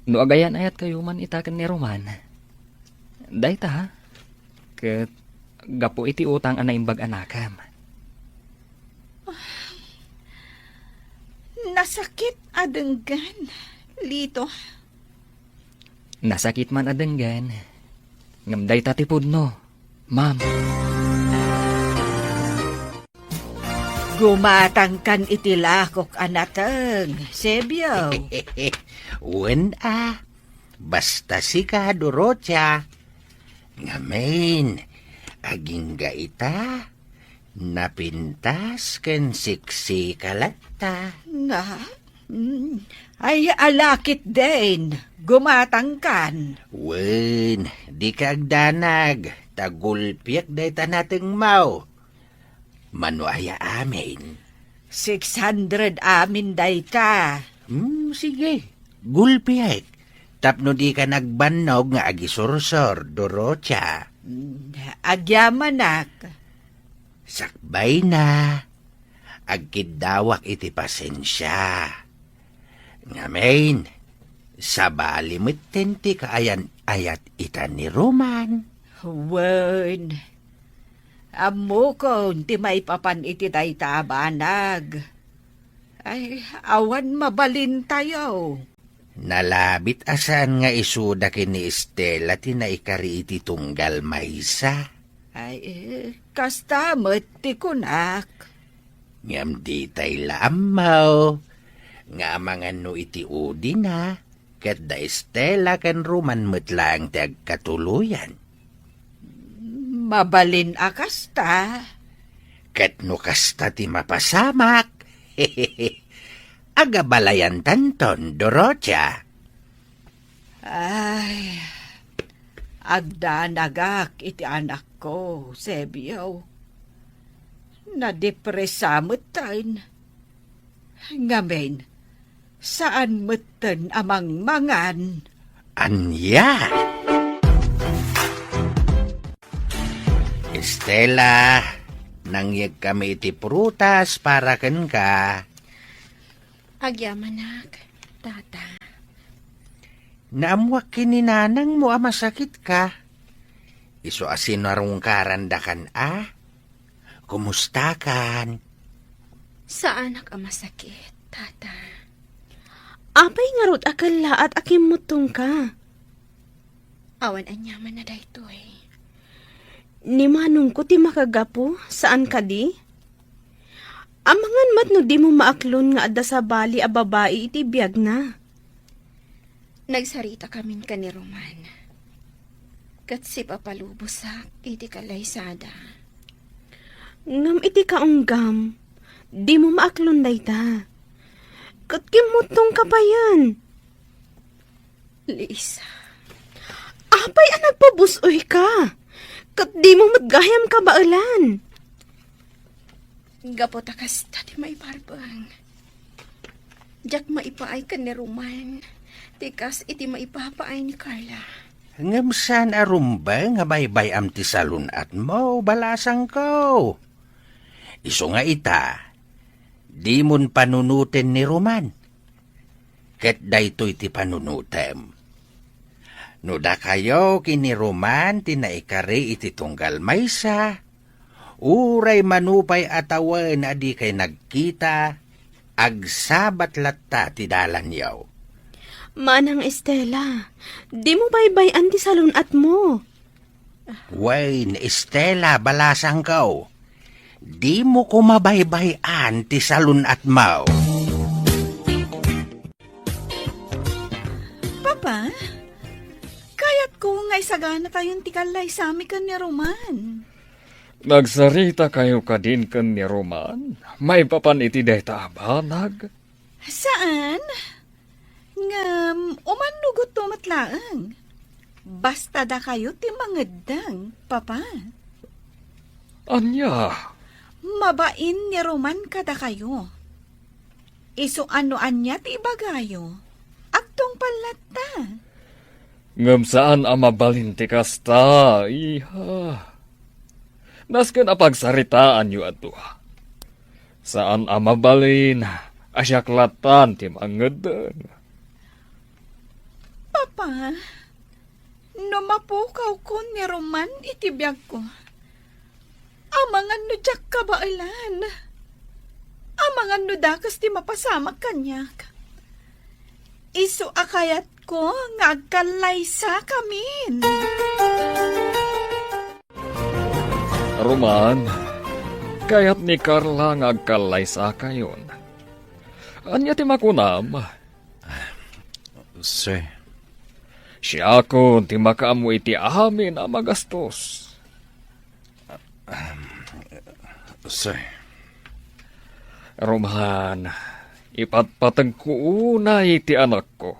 No agayan-ayatkayo man ita ken ni Roman, dayta, ket gapu iti utang a naimbag a nakem. Nasakit a denggen, Lito. Nasakit man a denggen, ngem dayta ti pudno, ma'am. Gumatangkan iti lakok a nateng, Sebio. Wen a, basta sika, Dorotia. Ngamin, agingga ita, napintas ken siksika latta. Nga? Mm. Ay, ala ketdin, gumatangkan. Wen, dika agdanag, ta gulpiek dayta natengmo. Mano aya amin? Six hundred amin dayta. Hmm, sige. Gulpiek. Tapno dika nagbannog nga agisursor, Dorotia. Mm, agyamanak. Sakbayna. Agkiddawak iti pasensia. Ngamin, sabali metten ti kaayan-ayat ita ni Roman. Wen, Ammokon ti maipapan iti dayta a banag. Ay, awan mabalintayo. Nalabit a saan nga isuda ken ni Estela ti naikari iti tunggal maysa. Ay, eh, kasta met ti kunak. Ngem ditay la ammo nga amangan no iti udina, ket da Estela ken Roman met laeng ti agkatuloyan. Mabalin a kasta. Ket no kasta ti mapasamak, agabalayantanton, Dorotia. Ay, agdanagak iti anakko, Sebio. Nadepresa metten. Ngamin, saan metten a mangmangan. Ania? Estela, nangyegkami iti prutas para kenka. Agyamanak, Tata. Naammoak ken ni nanangmo a masakitka. Isu a sinarungkarandakan a? Kumustakan? Saanak a masakit, Tata. Apay ngarud a kellaat a kimmuttongka? Awan aniamanna daytoy. Ni manongko ti makagapu, saan kadi? Amangan met no dimo maaklon nga adda sabali a babai iti biagna. Nagsaritakamin ken ni Roman. Ket sipapalubosak iti kallaysada. Ngem iti kaunggam, dimo maaklon dayta. Ket kimmuttongka payen. Lisa. Apay a nagpabus-oyka? Ket dimo met gayam kabaelan. Gapu ta kasta ti maiparbeng. Diak maipaay ken ni Roman, ti kas iti maipapaay ni Carla. Ngem saan a rumbeng nga baybay-am ti salun-atmo, balasangko. Isu nga ita, dimon panunoten ni Roman. Ket daytoy ti panunotem. No dakayo ken ni Roman ti naikari iti tunggal maysa, uray mano pay a tawen a dikay nagkita, agsabat latta ti dalanyo. Manang Estela, dimo baybay-an ti salun-atmo. Wen, Estela, balasangko, dimo koma baybay-an ti salun-atmo. Papa, kayatko nga isaganatayon ti kallaysami ken ni Roman. Nagsaritakayo kadin ken ni Roman maipapan iti dayta a banag? Saan? Ngem, umano gudto met laeng. Basta dakayo ti mangeddeng, Papa. Ania? Mabain ni Roman kadakayo. Isu a no ania ti ibagayo, agtungpal latta. Ngem saan a mabalin ti kasta, iha. Nasken a pagsaritaanyo a dua. Saan a mabalin a siak lattan ti mangeddeng. Papa, no mapukawkon ni Roman iti biagko, amangan no diak kabaelan, amangan no dakes ti mapasamak kaniak. Isu a kayatko nga agkallaysakamin. Roman, kayat ni Carla nga agkallaysakayon. Ania ti makunam? Sir. Siakon ti makaammo iti amin a magastos. Sir. Roman, ipatpatengko unay ti anakko.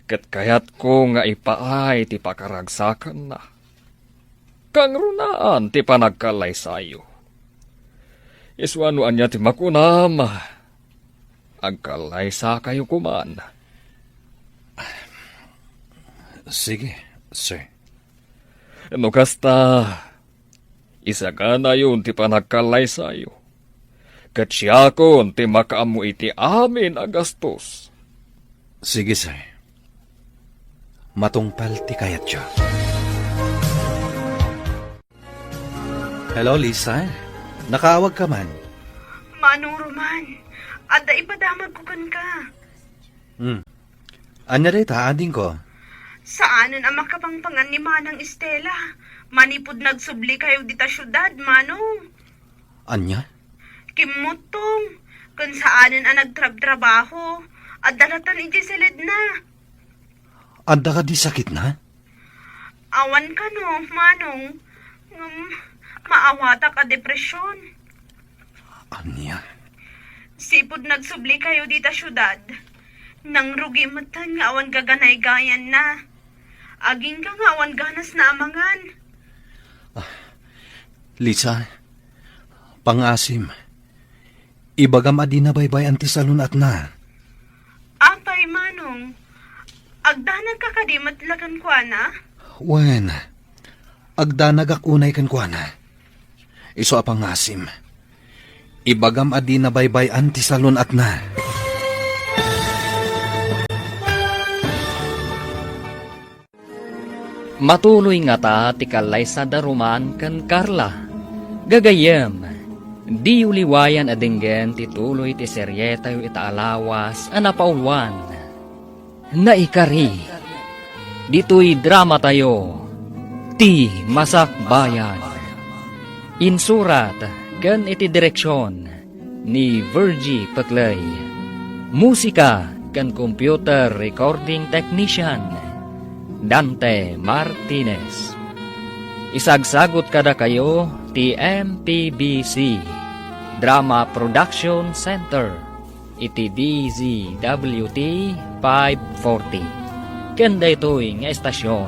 Ket kayatko nga ipaay ti pakaragsakanna. Kangrunaan ti panagkallaysayo. Isuna no ania ti makunam, agkallaysakayo koman. Sige, sir. No kasta, isaganayon ti panagkallaysayo, ket siakon ti makaammo iti amin a gastos. Sige, sir. Matungpal ti kayatyo. Hello, Lisa. Nakaawag ka man. Manong Roman, adda ipadamagko kenka. Hmm. Ania dayta, adingko? Saanen a makapangpangan ni Manang Estela. Manipud nagsubli kayo dita siudad, Manong. Ania? Kimmuttong. Ken saanen a nagtrabtrabaho. Adda latan iti siledna. Adda kadi sakitna? Awan kano, Manong. Ngem, maawatak a depresyon. Ania? Sipud nagsubli kayo dita siudad, nangrugi metten nga awan gaganaygayanna. Agingga nga awan ganasna a mangan. Ah, Lisa, pangasim. Ibagam a dina baybay-an ti salun-atna. Apay, Manong? Agdanagka kadi met la kenkuana? Wen, agdanagak unay kenkuana. Isu a pangasim. Ibagam a dina baybay-an ti salun-atna. Matuloy ngata ti kallaysa da Roman ken Carla. Gagayyem, diyo liwayan a denggen ti tuloy ti serietayo ita a lawas a napauluan. Naikari, ditoy dramatayo, Ti Masakbayan. Insurat ken iti direksion ni Virgie Peclay. Musika ken computer recording technician, Dante Martinez. Isagsagut kadakayo ti M P B C Drama Production Center iti D Z W T five forty. Ken daytoy nga estasion,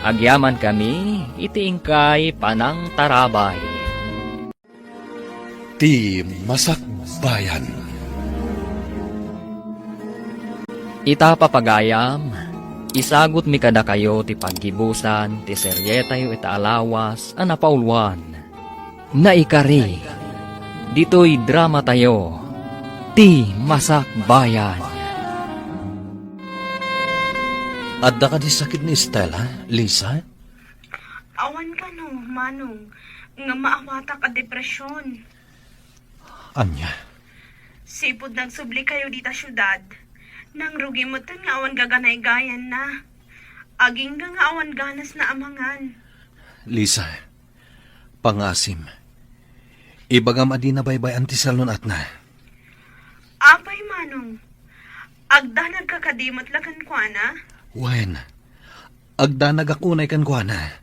agyamankami iti inkay panangtarabay. Ti Masakbayan. Ita, papagayam, isagutmi kadakayo ti paggibusan ti serietayo ita a lawas a napauluan. Naikari, ditoy dramatayo, Ti Masakbayan. Adda kadi sakit ni Estela, Lisa? Awan kano, Manong, nga maawatak a depresyon. Ania? Sipud nagsubli kayo dita siudad, nangrugi metten nga awan gaganaygayanna. Agingga nga awan ganasna a mangan. Lisa, pangasim. Ibagam a dina baybay-an ti salun-atna. Apay, Manong? Agdanagka kadi met la kenkuana? Wen, agdanagak unay kenkuana.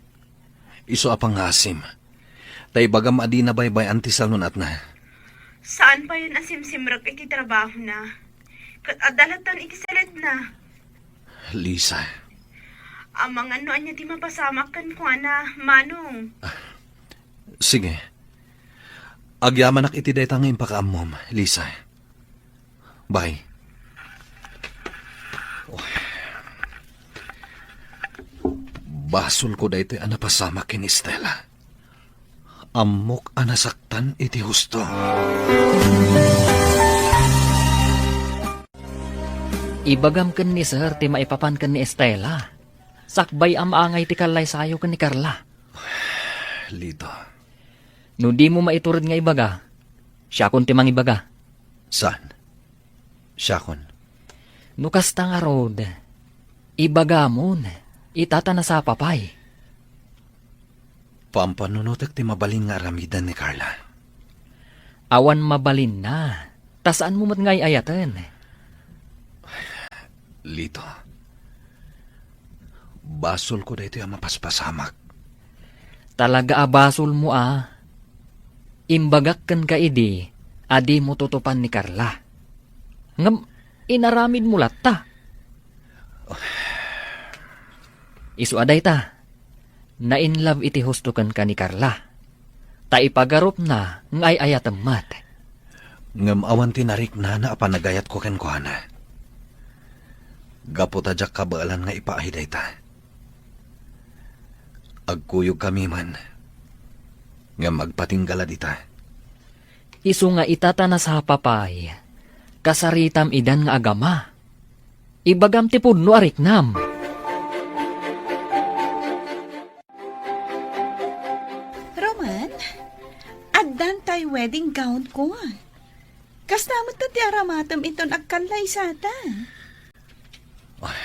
Isu a pangasim. Ta ibagam a dina baybay-an ti salun-atna. Saan payen a simsimrek iti trabahona? Ket adda lattan iti saledna. Lisa. Amangan no ania ti mapasamak kenkuana, Manong. Sige. Agyamanak iti dayta nga impakaammom, Lisa. Bye. Oy. Basolko daytoy a napasamak ken Estela. Ammok a nasaktan iti husto. Ibagam ken ni Sir ti maipapan ken ni Estela. Sakbay a maangay ti kallaysayo ken ni Carla. Lito. No dimo maitured nga ibaga, siakon ti mangibaga. Saan? Siakon. No kasta ngarud, ibagamon, ita ta nasapa pay. Pampanunotek ti mabalin nga aramiden ni Carla. Awan mabalinna, ta saanmo met nga ay-ayaten. Lito, basolko daytoy a mapaspasamak. Talaga a basolmo a. Imbagak kenka idi a dimo tutupan ni Carla. Ngem inaramidmo latta. Isu a dayta, na-in love iti husto kenka ni Carla. Ta ipagarupna nga ay-ayatem met. Ngem awan ti nariknana a panagayatko kenkuana. Gapu ta diak kabaelan nga ipaay dayta. Agkuyogkami man, ngem agpatingga la dita. Isu nga ita ta nasapa pay, kasaritam idan nga agama. Ibagam ti pudno a riknam. Roman, Ding gown ko. Kasta met ti aramatem inton agkallaysata. Ay.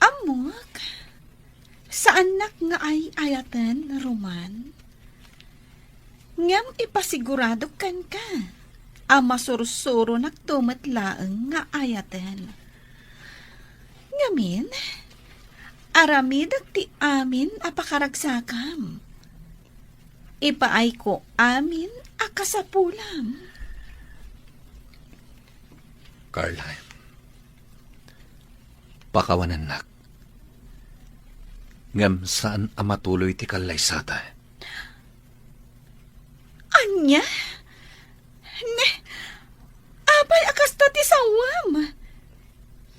Ammok, saannak nga ay-ayaten, Roman. Ngem ipasiguradok kenka a masursuronakto met laeng nga ayaten. Ngamin, aramidek ti amin a pakaragsakam. Ipaayko amin a kasapulam. Carla, pakawanennak. Ngem saan a matuloy ti kallaysata. Ania? Ne, apay a kasta ti sawam?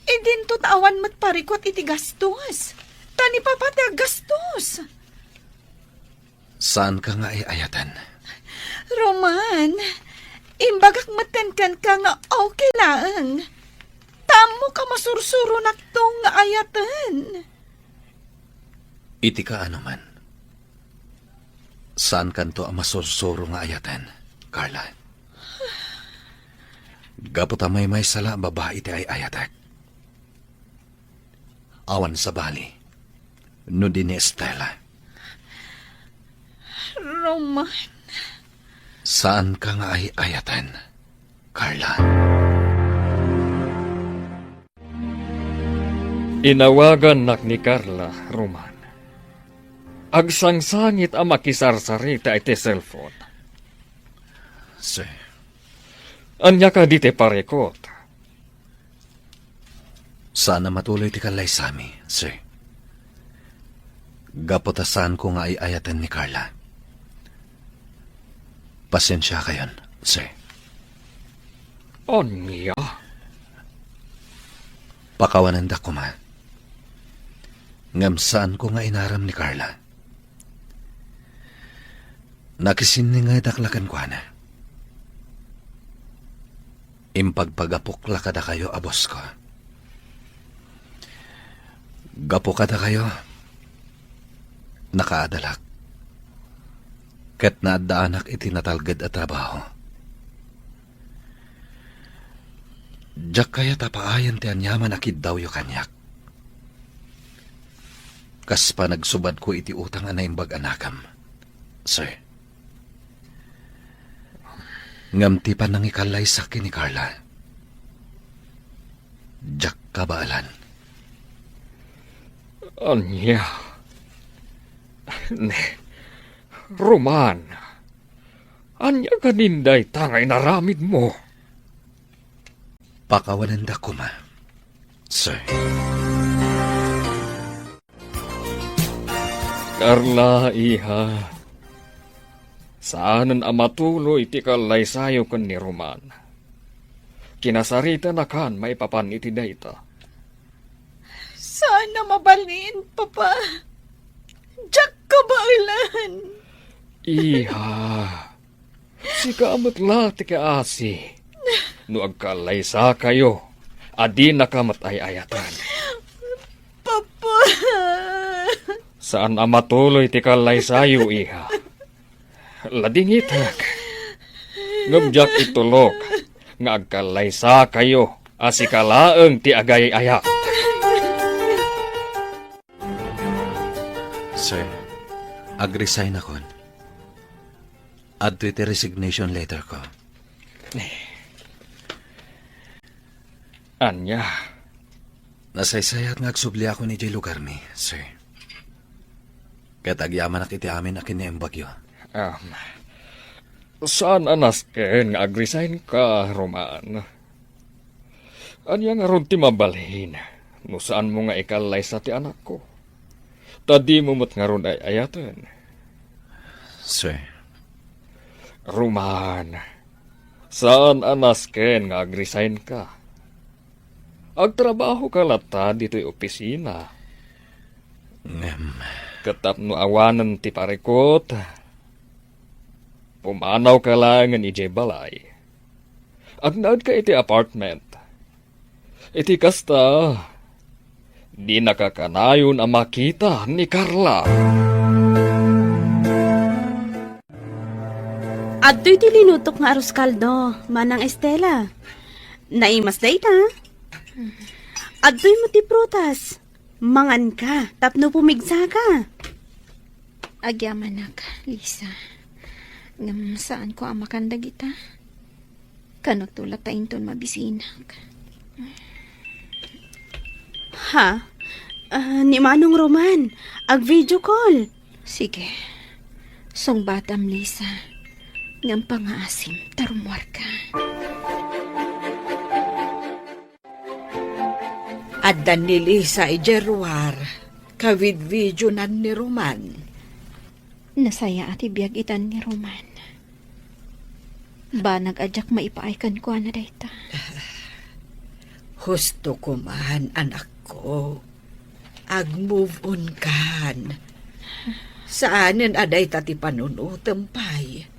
Idinto ta awan met parikut iti gastos. Ta ni Papa ti aggastos. Saanka nga ay-ayaten? Roman, imbagak metten kenka nga okay laeng. Ta ammok a masursuronakto nga ayaten. Iti kaano man, saankanto a masursuro nga ayaten, Carla. Gapu ta maymaysa la a babai ti ay-ayatek. Awan sabali no di ni Estela. Roman. Saanka nga ay-ayaten, Carla. Inawagannak ni Carla, Roman. Agsangsangit a makisarsarita iti cellphone. Sir. Ania kadi ti parikut? Saan a matuloy ti kallaysami, sir. Gapu ta saanko nga ay-ayaten ni Carla. Pasensiakayon, sir. Ania? Pakawanendak koma. Ngem saanko nga inaram ni Carla. Nakisinningedak la kenkuana. Impagpagapok la kadakayo a boss ko. Gapu kadakayo, nakaadalak. Ket naaddaanak iti natalged a trabaho. Diak kayat a paayen ti aniaman a kiddawyo kaniak. Kas panagsubadko iti utang a naimbag a nakam, sir. Ngem ti panangikallaysakon ni Carla, diak kabaelan. Ania? Ne, Roman, ania kadi dayta nga inaramidmo? Pakawanendak koma, sir. Carla, iha, saanen a matuloy ti kallaysayo ken ni Roman. Kinasaritanakan maipapan iti dayta. Saan a mabalin, Papa. Diak kabaelan. Iha, sika met la ti kaasi. No agkallaysakayo, a dinaka met ay-ayaten. Papa! Saan a matuloy ti kallaysayo, iha. Ladingitek. Ngem diak itulok nga agkallaysakayo a sika laeng ti agay-ayat. Sir, agresign akon. Adtoy ti resignation letter ko. Ania? Nasaysayat nga agsubliakon idiay lugarmi, sir. Ket agyamanak iti amin a kinaimbagyo. Um, saan a nasken nga agresign ka, Roman? Ania ngarud ti mabalin no saanmo nga ikallaysa ti anakko? Ta dimo met ngarud ay-ayaten. Sir. Roman, saan a nasken nga agresign ka. Agtrabaho ka latta ditoy opisina. Ngem. Ket tapno awanen ti parikut, pumanaw ka laengen idiay balay. Agnaed ka iti apartment. Iti kasta, dinaka kanayon a makita ni Carla. Adtoy ti linutok nga arroz caldo, Manang Estela. Naimas dayta. Adtoy met ti prutas. Manganka tapno pumigsaka. Agyamanak, Lisa. Ngem saanko a makan dagita. Kano to latta inton mabisinak. Ha? Ah, ni Manong Roman, ag-video call. Sige. Sungbatam, Lisa. Ngem pangaasim, ta rummuarka. Adda ni Lisa idiay ruar, kavidvideonan ni Roman. Nasayaat ti biag itan ni Roman. Banag a diak maipaay kenkuana dayta. Husto koman, anakko. Ag-move on kan. Saanen a dayta ti panunotem pay.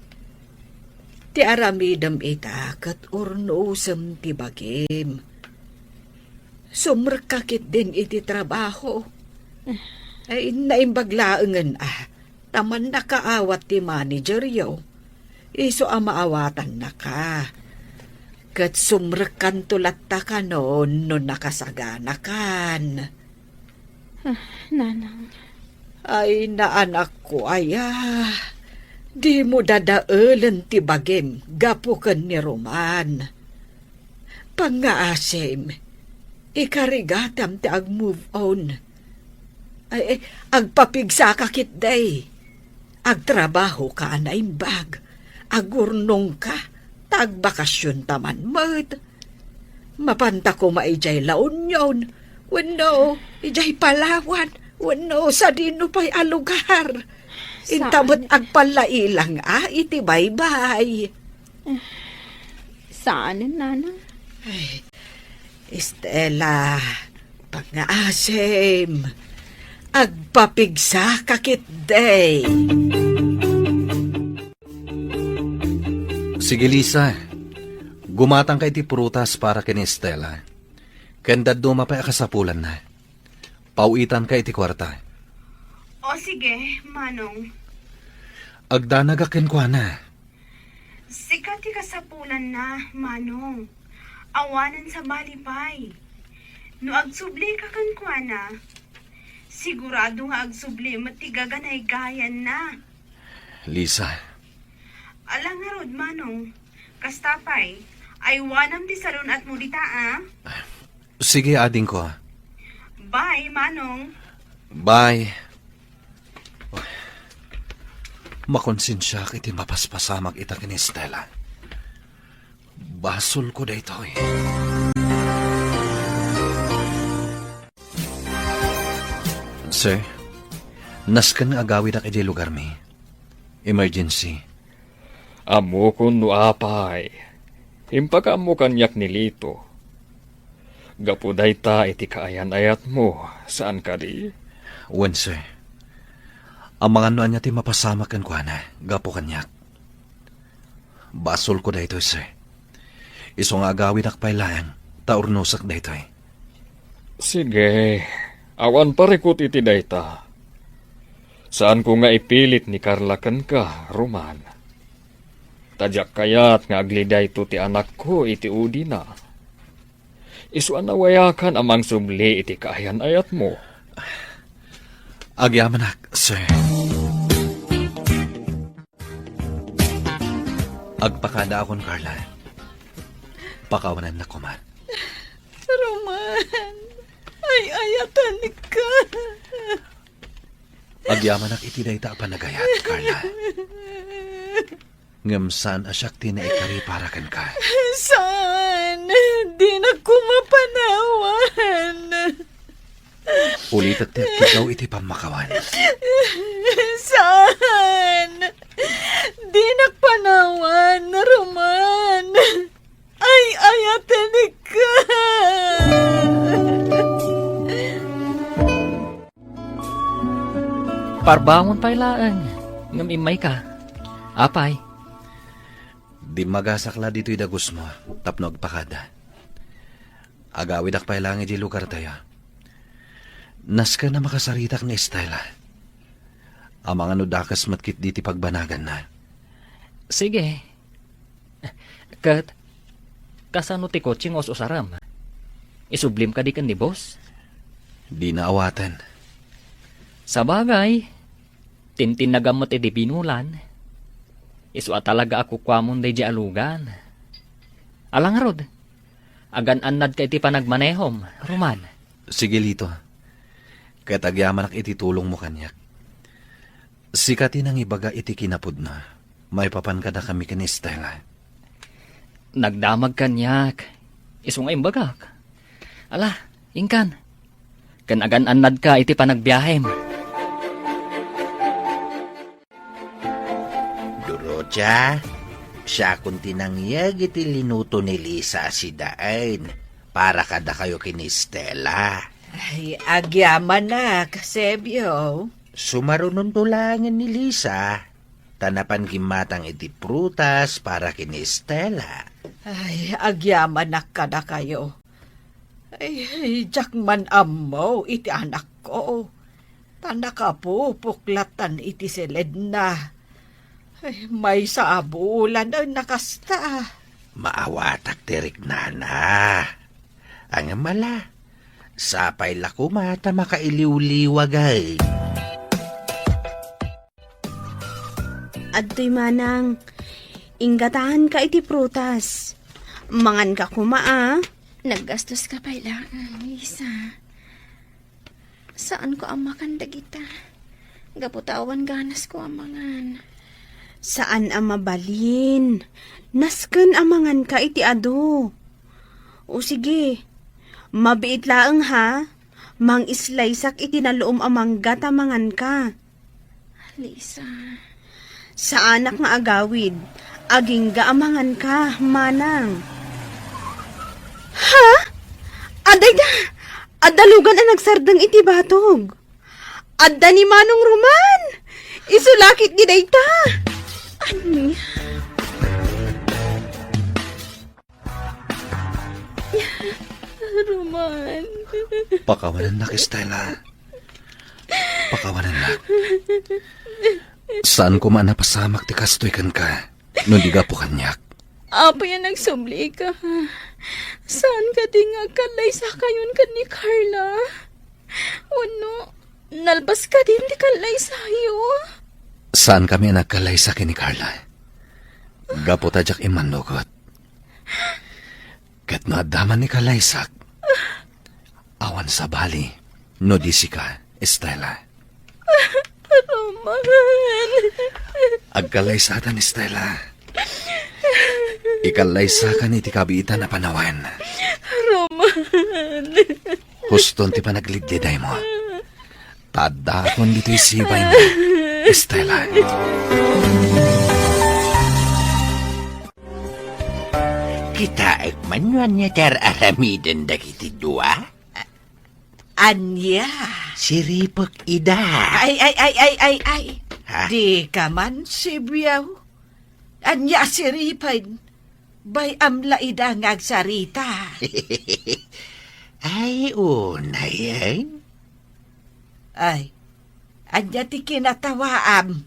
Ti aramidem ita ket urnosem ti bagim. Sumrekka ketdin iti trabaho. Ay, naimbag laengen a, ta mannakaawat ti manageryo. Isu a maawatannaka. Ket sumrekkanto latta kanon no nakasaganakan. Ah, Nanang. Ay, naanakko aya. Dimo dadaelen ti bagim gapu ken ni Roman. Pangngaasim, ikarigatam ti ag-move on. Ay, ay, agpapigsaka ketdi. Agtrabahoka a naimbag. Agurnongka, ta agbakasionta man met. Mapanta koma idiay La Union, wenno idiay Palawan, wenno sadino pay a lugar. Inta met agpallailang a iti baybay. Saanen, Nanang? Ay, Estela, pangngaasim, agpapigsaka ketdi. Sige, Lisa. Gumatangka iti prutas para ken Estela. Ken dadduma pay a kasapulanna. Paw-itanka iti kuarta. O, sige, Manong. Agdanagak kenkuana. Sika ti kasapulanna, Manong. Awanen sabali pay. No agsublika kenkuana, sigurado nga agsubli met ti gaganaygayanna. Lisa. Ala ngarud, Manong. Kasta pay, aywanam ti salun-atmo dita, a? Sige, adingko. Bye, Manong. Bye. Makonsensiak iti mapaspasamak ita ken Estela. Basolko daytoy. Sir, nasken nga agawidak idiay lugarmi. Emergency. Ammokon no apay. Impakaammo kaniak ni Lito. Gapu dayta iti kaayan-ayatmo, saan kadi? Wen, sir. Amangan no ania ti mapasamak kenkuana, gapu kaniak. Basolko daytoy, sir. Isu nga agawidak pay laeng, ta urnosek daytoy. Sige, awan parikut iti dayta. Saanko nga ipilit ni Carla kenka, Roman. Ta diak kayat nga agli dayto ti anakko iti udina. Isu a nawayakan a mangsubli iti kaayan-ayatmo. Agyamanak, sir. Agpakadaakon, Carla. Pakawanannak koma. Roman, ay-ayatenka. Agyamanak iti dayta a panagayat, Carla. Ngem saan a siak ti naikari para kenka. Saan? Dinak koma panawan. Ulitek ti agkigaw iti pammakawan. Saan? Dinak panawan, Roman. Ay-ayatenka. Parbangon pay laeng, ngem immayka. Apay? Dimmagasak la ditoy dagusmo tapno agpakada. Agawidak pay laeng idiay lugartayo. Nasken a makasaritak ni Estela. Amangan no dakes met ketdi ti pagbanaganna. Sige. Ket, kasano ti kotse nga us-usarem? Isublim kadi ken ni boss? Dina awaten. Sabagay, tintinnagam met iti binulan. Isu a talaga a kukuamon daydiay a lugan. Ala ngarud, agan-annadka iti panagmanehom, Roman. Sige, Lito. Ket agyamanak iti tulongmo kaniak. Sika ti nangibaga iti kinapudna. Maipapan kadakami ken ni Stella. Nagdamag kaniak. Isu nga imbagak. Ala, inkan. Ken agan-annadka iti panagbiahem. Dorotia, siakon ti nangyeg iti linuto ni Lisa a sidaen para kadakayo ken ni Stella. Ay, agyamanak, Sebio. Sumarunonto laengen ni Lisa, ta napan gimmatang iti prutas para ken ni Stella. Ay, agyamanak kadakayo. Ay, diak man ammo iti anakko. Ta nakapupok latan iti siledna. Ay, maysa a bulan a nakasta. Maawatak ti riknana. Ngem ala, sapay la koma ta makailiwliwag ay. Adtoy manang, inggataanka iti prutas. Manganka koma, a. Naggastoska pay laeng, Lisa. Saanko a makan dagita. Gapu ta awan ganasko a mangan. Saan a mabalin. Nasken a manganka iti adu. O sige, mabiit laeng ha. Mang-islaysak iti naluom a mangga ta manganka. Lisa. Saanak nga agawid. Agingga a manganka, manang. Ha? Adda ida! Adda lugan a nagsardeng iti batog. Adda ni Manong Roman! Isu la ketdi dayta! Ania? Roman. Pakawanennak, Stella. Pakawanennak. Saan koma a napasamak ti kastoy kenka, no di gapu kaniak. Apay a nagsublika? Saan kadi nga agkallaysakayon ken ni Carla? Wenno, nalpas kadin ti kallaysayo? Saankami a nagkallaysa ken ni Carla. Gapu ta diak immannugot. Ket no adda man ni kallaysak, awan sabali no di sika, Stella. Roman. Agkallaysatan, Stella. Ikallaysakan iti kabiitan a panawen. Roman. Huston ti panaglidlidaymo. Ta addaakon ditoy sibaymo, Stella. Kitaek man no ania ti ar-aramiden dagiti dua? Ania? Siripek ida. Ay, ay, ay, ay, ay, ay. Ha? Dika man, Sibiaw. Ania a siripen? Bay-am la ida nga agsarita. Ay, unay, eh. Ay, ania ti kinatawaam?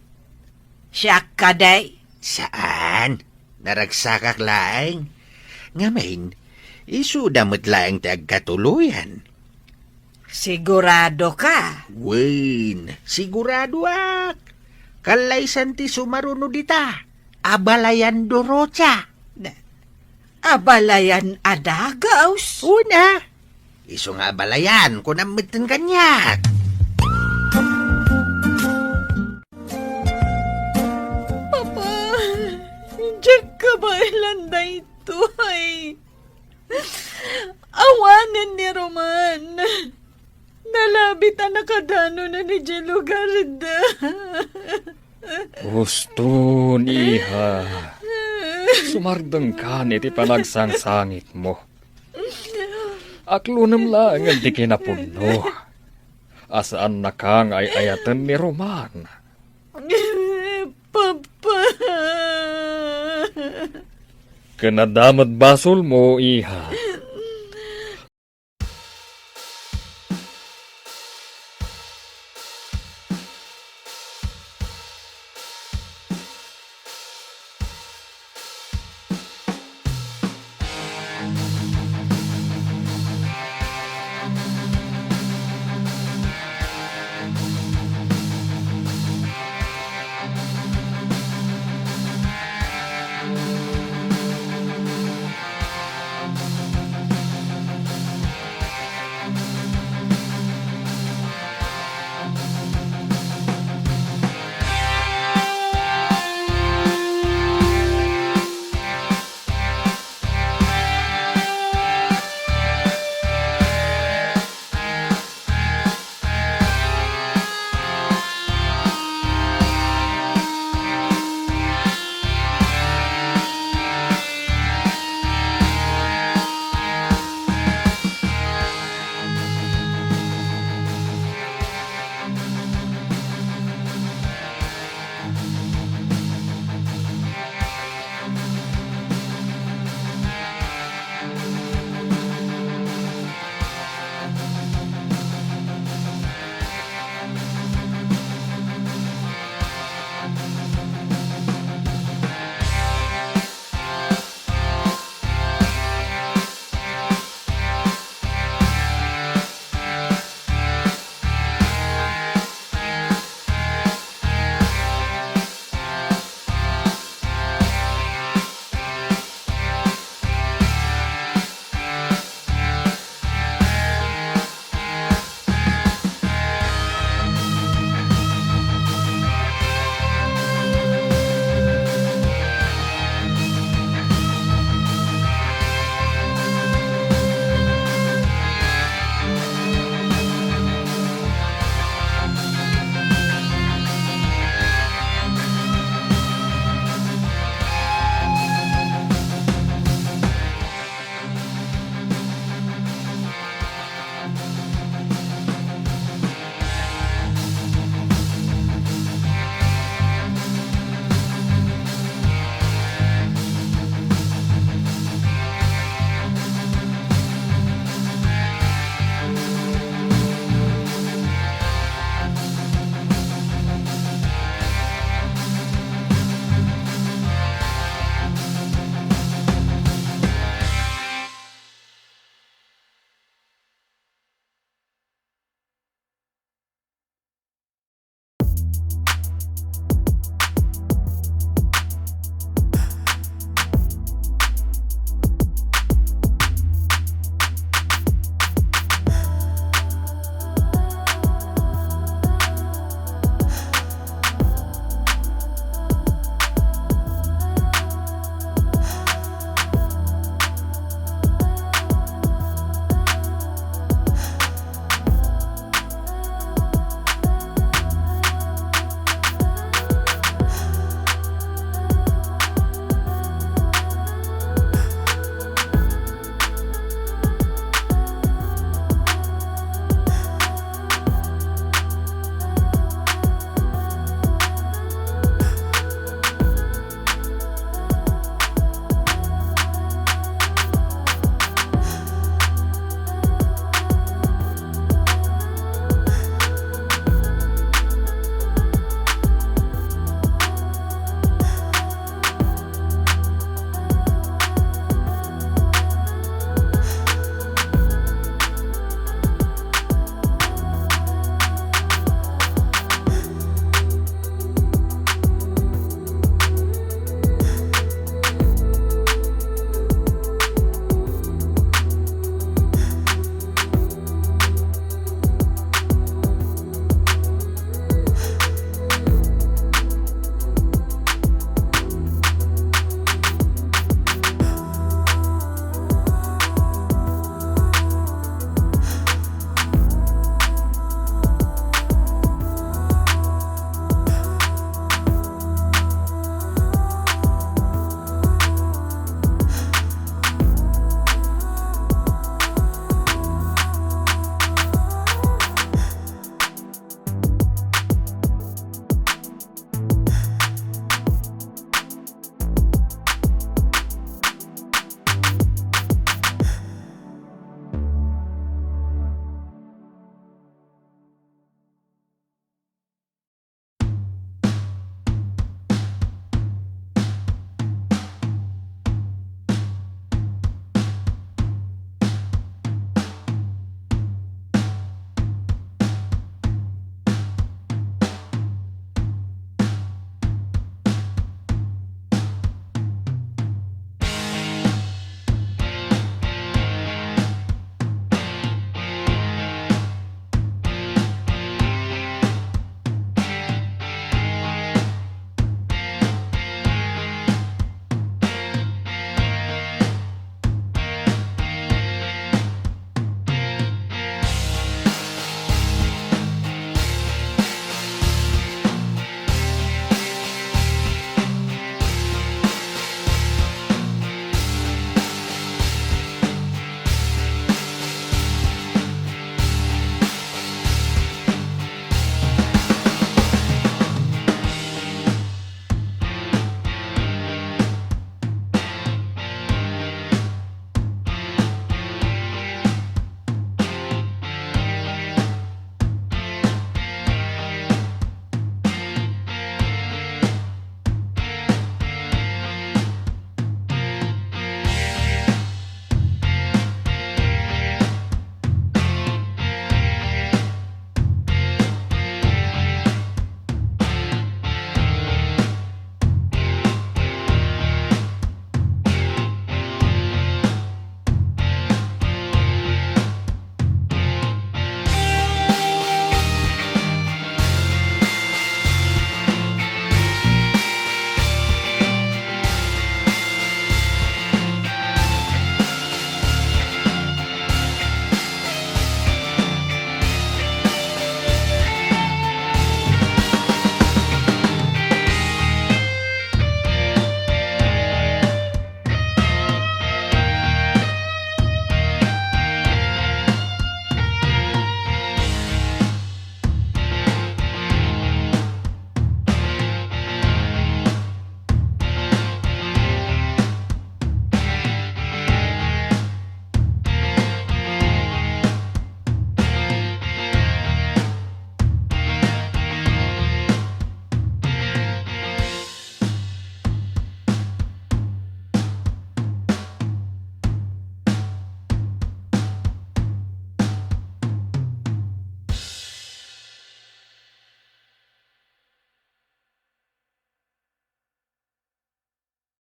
Siak kadi? Saan? Naragsakak laeng. Ngamin, isuda met laeng ti agkatuloyan. Siguradoka? Wen, siguradoak. Kallaysan ti sumaruno dita. Abalayan Dorotia. Na, abalayan a dagus? Una. Isu nga abalayan, kunam metten kaniak. Papa, diak kabaelan daytoy. Awanen ni Roman. Nalabit a nakadanona idiay lugarda. Huston, iha. Sumardengkan iti panagsangsangitmo. Aklonem laengen ti kinapudno. A saannaka nga ay-ayaten ni Roman. Papa. Ken adda met basolmo, iha.